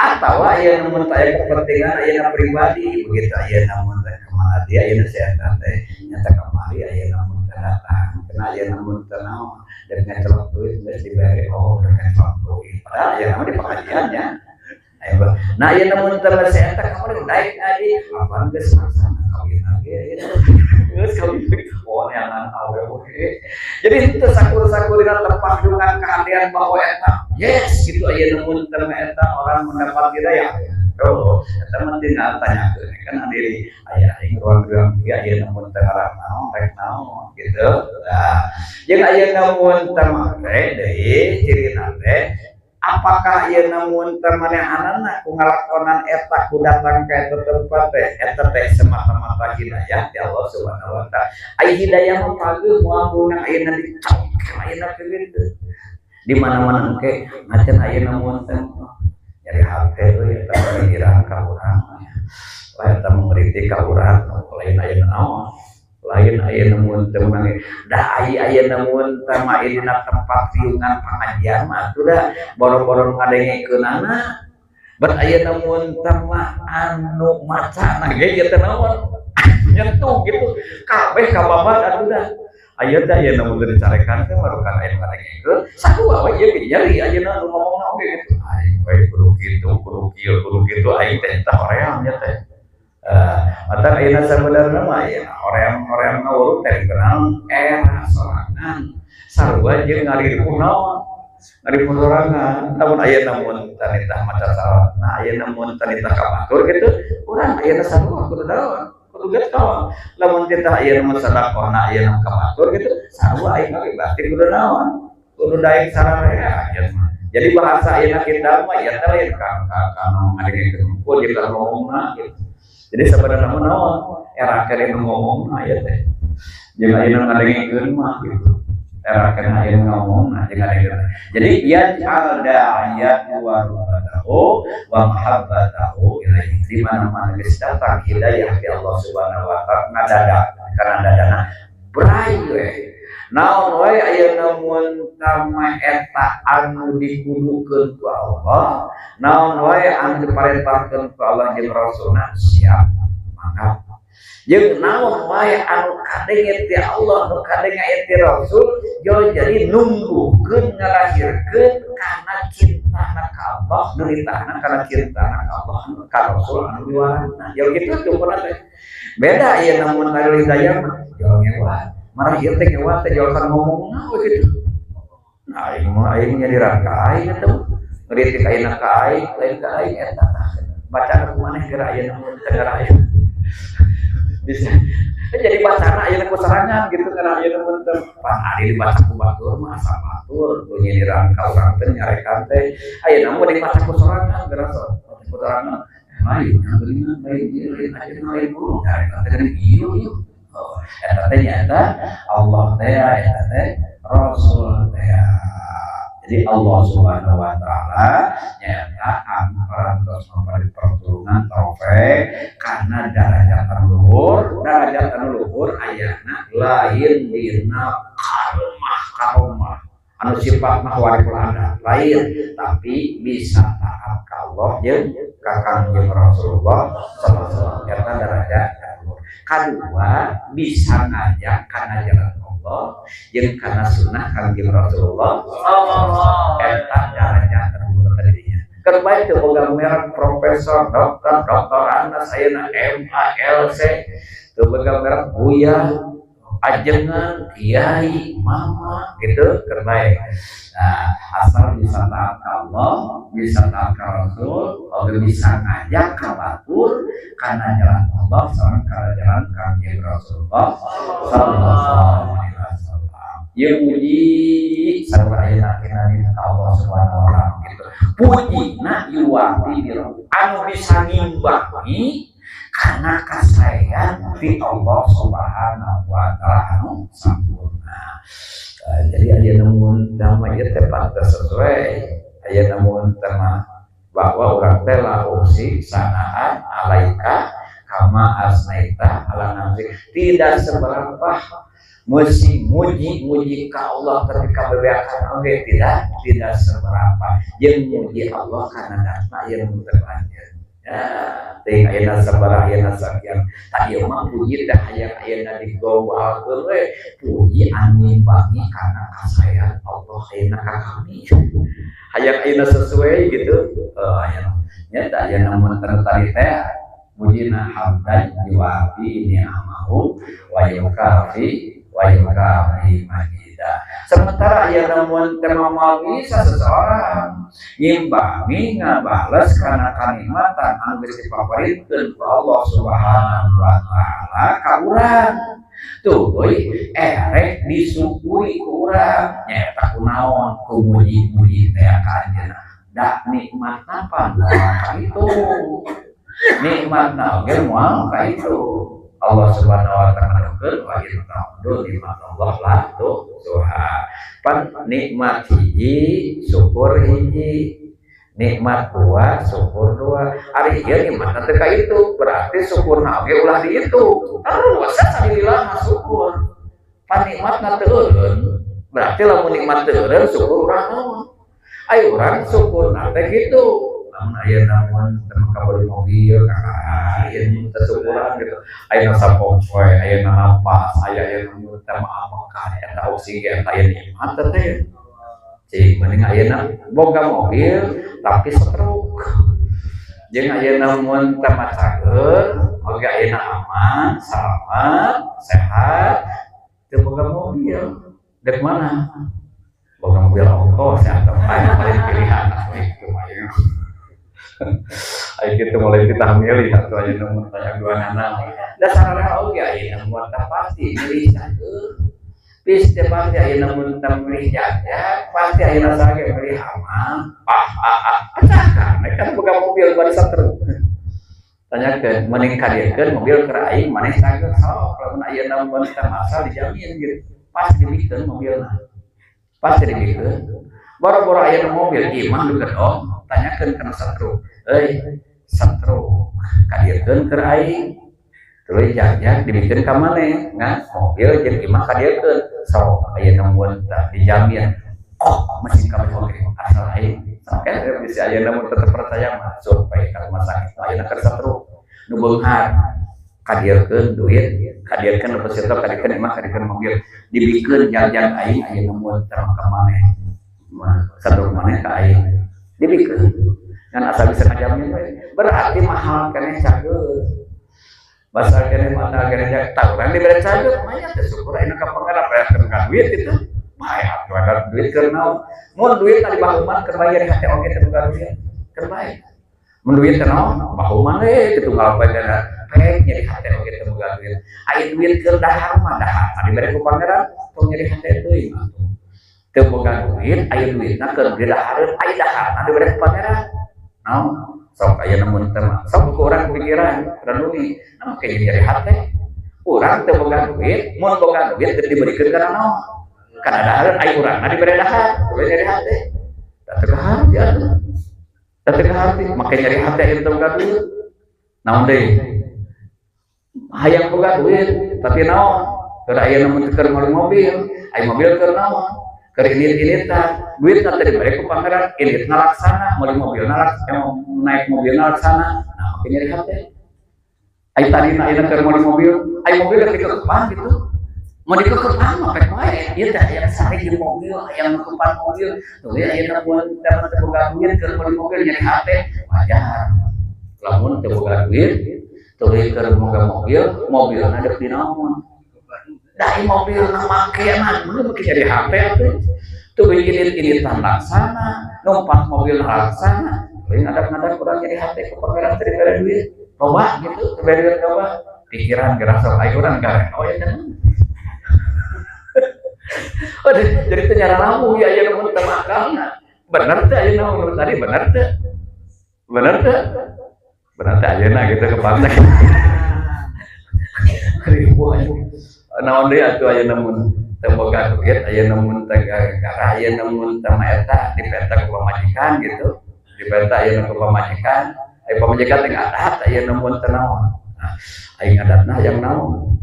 atawa ayeuna mun teh aya kepentingan ayeuna pribadi begitu ayeuna mun teh ka mana dia ayeuna si eta teh nyata kamari ayeuna mun teh datang kena ayeuna mun teh naon dari ngacelok duit geus dibere oh dari ngacelok duit padahal ayeuna mah di pengajiannya. Nah ayeuna mun teh si eta kamari daek ngaji apaan geus maksana kawin ge geus kawin oh neangan awewe. Jadi itu sakur-sakur dina tempat dengan keahlian bahwa eta yes gitu ayeuna mun teh eta orang mendapat hidayah. Oh, eta mah tinggal tanyakeun kan diri aya aing ruang-ruang kieu ayeuna mun teh ngarah naon rek naon gitu. Nah, jeung ayeuna mun teh make deui cirina teh apakah ayeuna mun teh manehanana ku ngalakonan eta ku datang ka eta tempat teh eta teh semata-mata hidayah ti Allah Subhanahu wa taala. Aya hidayah mah pageeh moal meunang ayeuna dicongkel ayeuna kieu gitu. Di mana-mana engke macan ayeuna mun teh nyari hate euy eta mah girang ka urang. Wah eta mengkritik ka urang lain ayeuna naon. Lain aya namun teu meunang da aya namun teh mah dina tempat riungan pangajian mah atuh da boro-boro ngadengekeunana. Bet aya namun teh mah anu macana ge ieu teh naon nyentuh gitu kabeh kababad atuh da. Aya teh aya namun teu dicarekan teh marukan aya ngadengekeun sarua we ieu ge nyeri ayeuna nu ngomongna oge gitu. Aing we kudu kitu kudu kieu kudu kitu aing teh tah hoream nya teh. Mata ayeuna sabenerna mah aya hoream-hoream ngawuruk teh dikenal era sorangan sarua jeung ngaripuh naon ngaripuh sorangan. Lamun aya namun tanitah maca salatna aya namun tanitah ka batur gitu urang ayeuna sarua kudu naon kudu getol. Lamun titah aya namun sedekahna aya namun ka batur gitu sarua aing mah berarti kudu naon kudu daek sararea gitu. Jadi bahasa ayeuna kita mah ieu teh lain ka ka ngadengekeun hungkul jeung ngomongna gitu. Jadi sebenarnya mah naon era keur nu ngomongna ieu teh jeung ayeuna ngadengekeun mah gitu. Era keur ayeuna ngomongna jeung ngadengekeun. Jadi yaj'al da'iyat wa rubatahu wa mahabbatahu ilaihi. Di mana-mana geus datang hidayah ti Allah Subhanahu wa taala ngadadak kana dadana bray we. Naon wae ayeuna mun tama eta anu dikudukeun ku Allah, naon wae anu diparentahkeun ku Allah jeung Rasulna siap mangga. Jeung naon wae anu kadenge ti Allah, nu kadenge ti Rasul, jauh jadi numbuhkeun ngalahirkeun kana cintana ka Allah, neuritana kana cintana ka Allah, ka Rasul anu diwarana. Jauh kitu cukurna teh. Beda ieu namun tadi hidayah mah jauh ngewa. Marah ieu teh ngewa teh jauh kan ngomongna we kitu. Nah, aing mah aing nyadiran ka aing eta mah. Ngeritik ayeuna ka aing, lain ka aing eta tah. Bacaan ku maneh geura ayeuna mun teu geura ayeuna. Bisa. Jadi bacana ayeuna ku sorangan gitu karena ayeuna mun teu pan ari dibaca ku batur mah asa batur nu nyindiran ka urang teh nyarekan teh. Ayeuna mah dibaca ku sorangan geura sok. Baca ku sorangan. Lain geuningan lain ieu lain ayeuna lain burung nyarekan teh geuning ieu ieu. Oh, eta teh nyaeta Allah teh eta teh Rasul teh. Jadi Allah Subhanahu wa taala nyata parantos mapari pertulungan taufik karena darajat luhur, darajat luhur ayana lain dina karomah karomah anu sifatna khawariqul adat lain, tapi bisa taat ka Allah jeung ka Kangjeng Rasulullah sallallahu alaihi wasallam eta darajat luhur. Kadua bisa ngajak kana jalan Allah jeung kana sunnah Kangjeng Rasulullah sallallahu eta darajat luhur tadinya. Keur bae teu boga merek profesor, dokter, doktoranna ayeuna M A L C, teu boga merek buya, ajengan, kiai, mama gitu keur bae. Nah, asal bisa taat ka Allah, bisa taat ka Rasul, oge bisa ngajak ka batur kana jalan Allah sareng kana jalan Kangjeng Rasulullah sallallahu alaihi wasallam. Ieu puji sarua ayeuna kena ka Allah Subhanahu wa taala gitu. Pujina yuwafi anu bisa ngimbangi karena kasaean ti Allah Subhanahu wa taala anu sampurna. Jadi aya namun tama ieu teh pantes sesuai aya namun tama bahwa urang teh la uhsi sanaan alaika kama asnaita ala nafsi, tidak seberapa mesti muji-muji ka Allah tapi kabebeakan oge tidak seberapa jeung muji Allah karena datna ieu nu terlanjur. Ya, teuing ayeuna sabaraha ayeuna sakian. Tah ieu mah puji teh hayang ayeuna diglobalkeun we. Puji anu ngimbangi kana kasaean Allah ayeuna ka kami. Hayang ayeuna sesuai gitu. Hayang nya tah ayeuna mun tadi teh mujina hamdan yuwafi ni'amahu wa yukafi wa yukafi majida. Sementara aya namun teh moal bisa seseorang ngimbangi ngabales kana kanikmatan anu geus dipaparinkeun ku Allah Subhanahu wa taala ka urang. Tuluy erek disyukuri ku urang nyaeta kunaon ku muji-muji teh ka anjeunna. Da nikmat apa moal ka itu. Nikmat oge moal ka itu. Allah Subhanahu wa taala ngadakeun wa in ta'uddu nikmatallah la tuhsuha. Pan nikmat hiji, syukur hiji. Nikmat dua, syukur dua. Ari ieu nikmatna teu itu, berarti syukurna oge ulah dihitung. Terus salilillah syukur. Pan nikmatna teu eureun, berarti lamun nikmat teu eureun syukur urang naon? Ayo urang syukurna teh kitu. Lamun aya namun teu kabeli mobil, aya nu teu syukuran gitu. Aya sapopoe, aya napas, aya aya nu teu makan, eta oksigen, aya nikmat teh. Cik, mending ayeuna boga mobil tapi stroke. Jeung ayeuna mun teu macakeun, oge ayeuna aman, salamat, sehat, teu boga mobil. Dek mana? Boga mobil ongkos ya atau lain paling pilihan atuh itu mah ya. Ayo gitu mulai kita milih atau ayeuna mun tanya dua nana. Dasarna oge ayeuna mun teu pasti milih cakeun. Pis teh pasti ayeuna mun teu milih jajan, pasti ayeuna sage milih aman. Ah ah ah, pecahkan. Kan boga mobil bari satru. Tanyakeun, mending kadiekeun mobil keur aing maneh cageun sok lamun ayeuna mun teu masal dijamin gitu. Pasti dibikeun mobilna. Pasti dibikeun. Boro-boro ayeuna mobil imah nu gedong, tanyakeun kana satru. Euy, satru kadiekeun keur aing. Tuluy jajan dibikeun ka maneh, ngan mobil jeung imah kadiekeun. Sok ayeuna mun teu dijamin. Oh, mesin kabeh oge asal aing. Sampai bisa ayeuna mun tetep percaya mah survei ka rumah sakit ayeuna keur satru nu beunghar kadiekeun duit, kadiekeun deposito, kadiekeun imah, kadiekeun mobil, dibikeun jajan aing ayeuna mun teu ka maneh. Mah satru maneh ka aing. Dibikeun. Ngan asal bisa ngajamin we. Berarti mahal keneh cageut. Bahasa keneh mata keneh tak urang dibere cageut, mah teh syukur ayeuna ka pangeran bayarkeun ka duit itu. Bae atuh ada duit keur naon? Mun duit tadi bahuman keur bayar hate oge teu boga duit. Keur bae. Mun duit teh naon? Bahuman we kitu ngalapoe kana pek nyeri hate oge teu boga duit. Aya duit keur dahar mah dahar tadi bere ku pangeran tong nyeri hate teuing atuh. Teu boga duit, aya duitna keur beli dahareun, aya daharna dibere ku pangeran. Naon? Sok ayeuna mun teu mah. Sok ku urang pikiran, renungi. Naon ke nyeri hate? Urang teu boga duit, mun boga duit teu diberikeun kana naon? Kana dahareun aya urangna dibere dahar, tuluy nyeri hate. Da teu kaharti atuh. Da teu kaharti, make nyeri hate aya teu boga duit. Naon deui? Hayang boga duit, tapi naon? Keur ayeuna mun teu keur meuli mobil, aya mobil keur naon? Keur indit-inditan, duitna teh dibere ku pangeran, inditna laksana, meuli mobilna laksana, naik mobilna laksana. Nah, make nyeri hate. Ai tadina ayeuna keur meuli mobil, aya mobil rek dikekepan gitu. Mau dikekepan mah pek wae. Ieu teh aya sare jeung mobil, aya ngekepan mobil. Tuh ya ayeuna mun teu boga duit keur meuli mobil nyeri hate, wajar. Lamun teu boga duit, tuluy keur boga mobil, mobilna deuk dinaon? Da mobilna make mah bener make nyeri hate atuh. Tuluy indit-inditan laksana, numpak mobil laksana. Tuluy ngadak-ngadak urang nyeri hate ku pangeran teu dibere duit. Loba gitu, teu dibere duit loba. Pikiran geura sok aya urang gareng. Oh ya kan. Oh, jadi teu nyararamu ya aya nu teu makalna. Bener teu ayeuna menurut tadi bener teu? Bener teu? Bener teh ayeuna gitu ke pantai. Ribu aja. Naon deui atuh ayeuna mun teu boga duit, ayeuna mun teu gara ayeuna mun teu mah eta dipenta ku pamajikan gitu. Dipenta ayeuna ku pamajikan, aya pamajikan teh ngadat ayeuna mun teu naon. Nah, aing ngadatna hayang naon?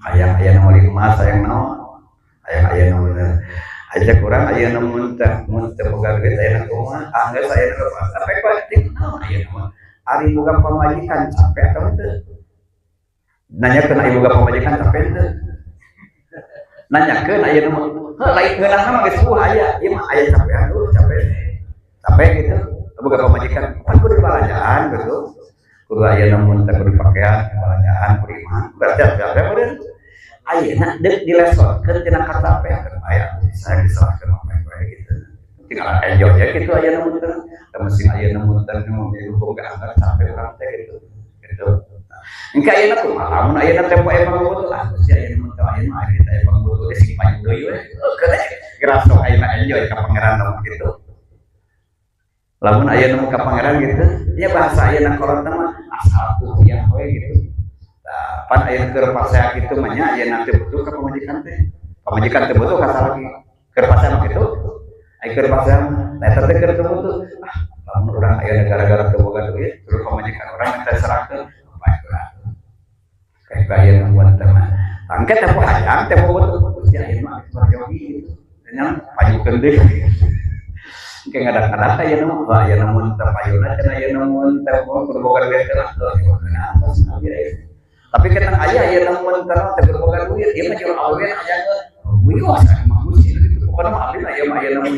Hayang ayeuna meuli emas hayang naon? Hayang ayeuna mun aja kurang ayeuna mun teu boga duit ayeuna kumaha? Ah geus ayeuna ke pasar pek bae naon ayeuna mah. Ari boga pamajikan capek atau henteu? Nanyakeun ari boga pamajikan capek henteu? Nanyakeun ayeuna mah, heuh lain ngeunahna mah geus puguh aya, ieu mah aya capek aduh capek. Capek gitu. Boga pamajikan pan kudu balanjaan gitu. Kudu ayeuna mun teh kudu pakean balanjaan kudu imah. Berarti capek meureun. Ayeuna deuk dilesorkeun tina kacapean aya saya diserahkeun mah bae gitu. Tinggal enjoy ya gitu ayeuna mun teh. Da mesin ayeuna mun teh mun dihukum ke anggar capek urang teh gitu. Gitu. Engke ayeuna kumaha lamun ayeuna tempo emang butuh ah geus ayeuna mun teh ayeuna mah kita emang butuh geus sing panjang deui we. Heuh geura sok ayeuna enjoy ka pangeran lamun gitu. Lamun ayeuna mah ka pangeran gitu, ya bahasa ayeuna kolot mah asal kuliah we gitu. Tah pan ayeuna keur pasea kitu mah nya ayeuna teh butuh ka pamajikan teh. Pamajikan teh butuh ka salaki. Keur pasea mah kitu. Ai keur pasea mah eta teh keur teu butuh. Ah gara-gara teu boga duit terus pamajikan urang minta serahkeun bae urang kayak bayar mun teh mah tangke teh hayang teh boga Gusti ayeuna mah seperti gitu nya pajukeun deui. Kayak ngadak-ngadak aya nu aya namun teh payuna cenah aya namun teh kudu boga duit teh lah. Tapi kita aya aya namun teh teh kudu boga duit ieu mah jeung awewe aya wios mah Gusti gitu pokona mah abdi aya mah aya namun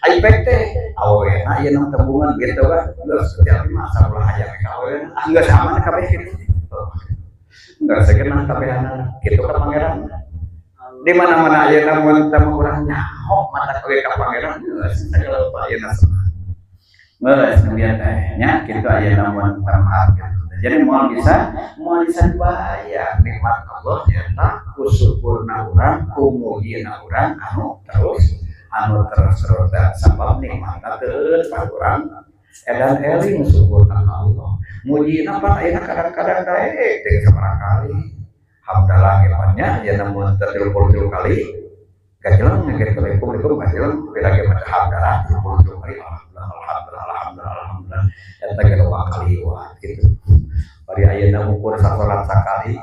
ai pek teh awewe aya namun tembungan gitu kan geus abdi mah asal ulah hayang ka awewe ah geus aman kabeh gitu enggak segenah kabehana kitu ka pangeran. Di mana-mana aya namun teh urang nyaho mata oge ka pangeran geus sagala rupa ayeuna senang. Geus kemudian teh nya kitu aya namun teh gitu. Jadi moal bisa dibayar nikmat Allah nyata ku syukurna urang, ku mujina urang anu terus terus sabab nikmatna teu pa urang edan eling syukurna ka Allah. Mujina pan ayeuna kadang-kadang daek teh sabaraha kali. Hamdalah ge ya namun 33 kali gajeleng gitu assalamualaikum gajeleng lagi maca hamdalah 33 kali alhamdulillah alhamdulillah alhamdulillah alhamdulillah eta ge loba kali wah gitu. Bari ayeuna ukur sasalat sakali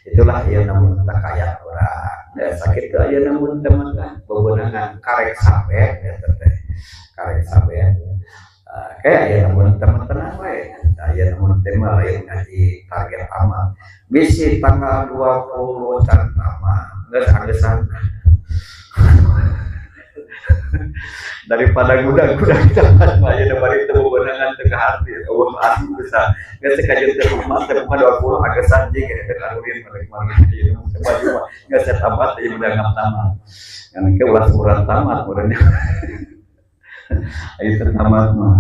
itulah ieu namun teu kaya urang. Ya sakitu ayeuna mun teh mah bebenangan karek sabe eta teh karek sabe. Kayak aya namun teh mah tenang we. Aya namun teh mah lain ngaji target tamat. Bisi tanggal 20 can tamat geus anggesan daripada gudag-gudag tamat mah ayeuna bari teu bebenangan teu kaharti eueuh anu bisa geus kajeun teu kumaha teh 20 anggesan jeung eta karuin balik mana ieu mah baju mah geus tamat ieu udah ngap tamat kan ke ulah surat tamat meureun ayo tamat mah.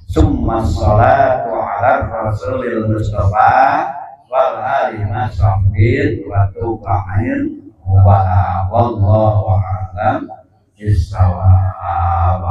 Summa sholatu ala rasulil mustafa wal ali ma sahbil wa tubain wa wallahu a'lam bissawab.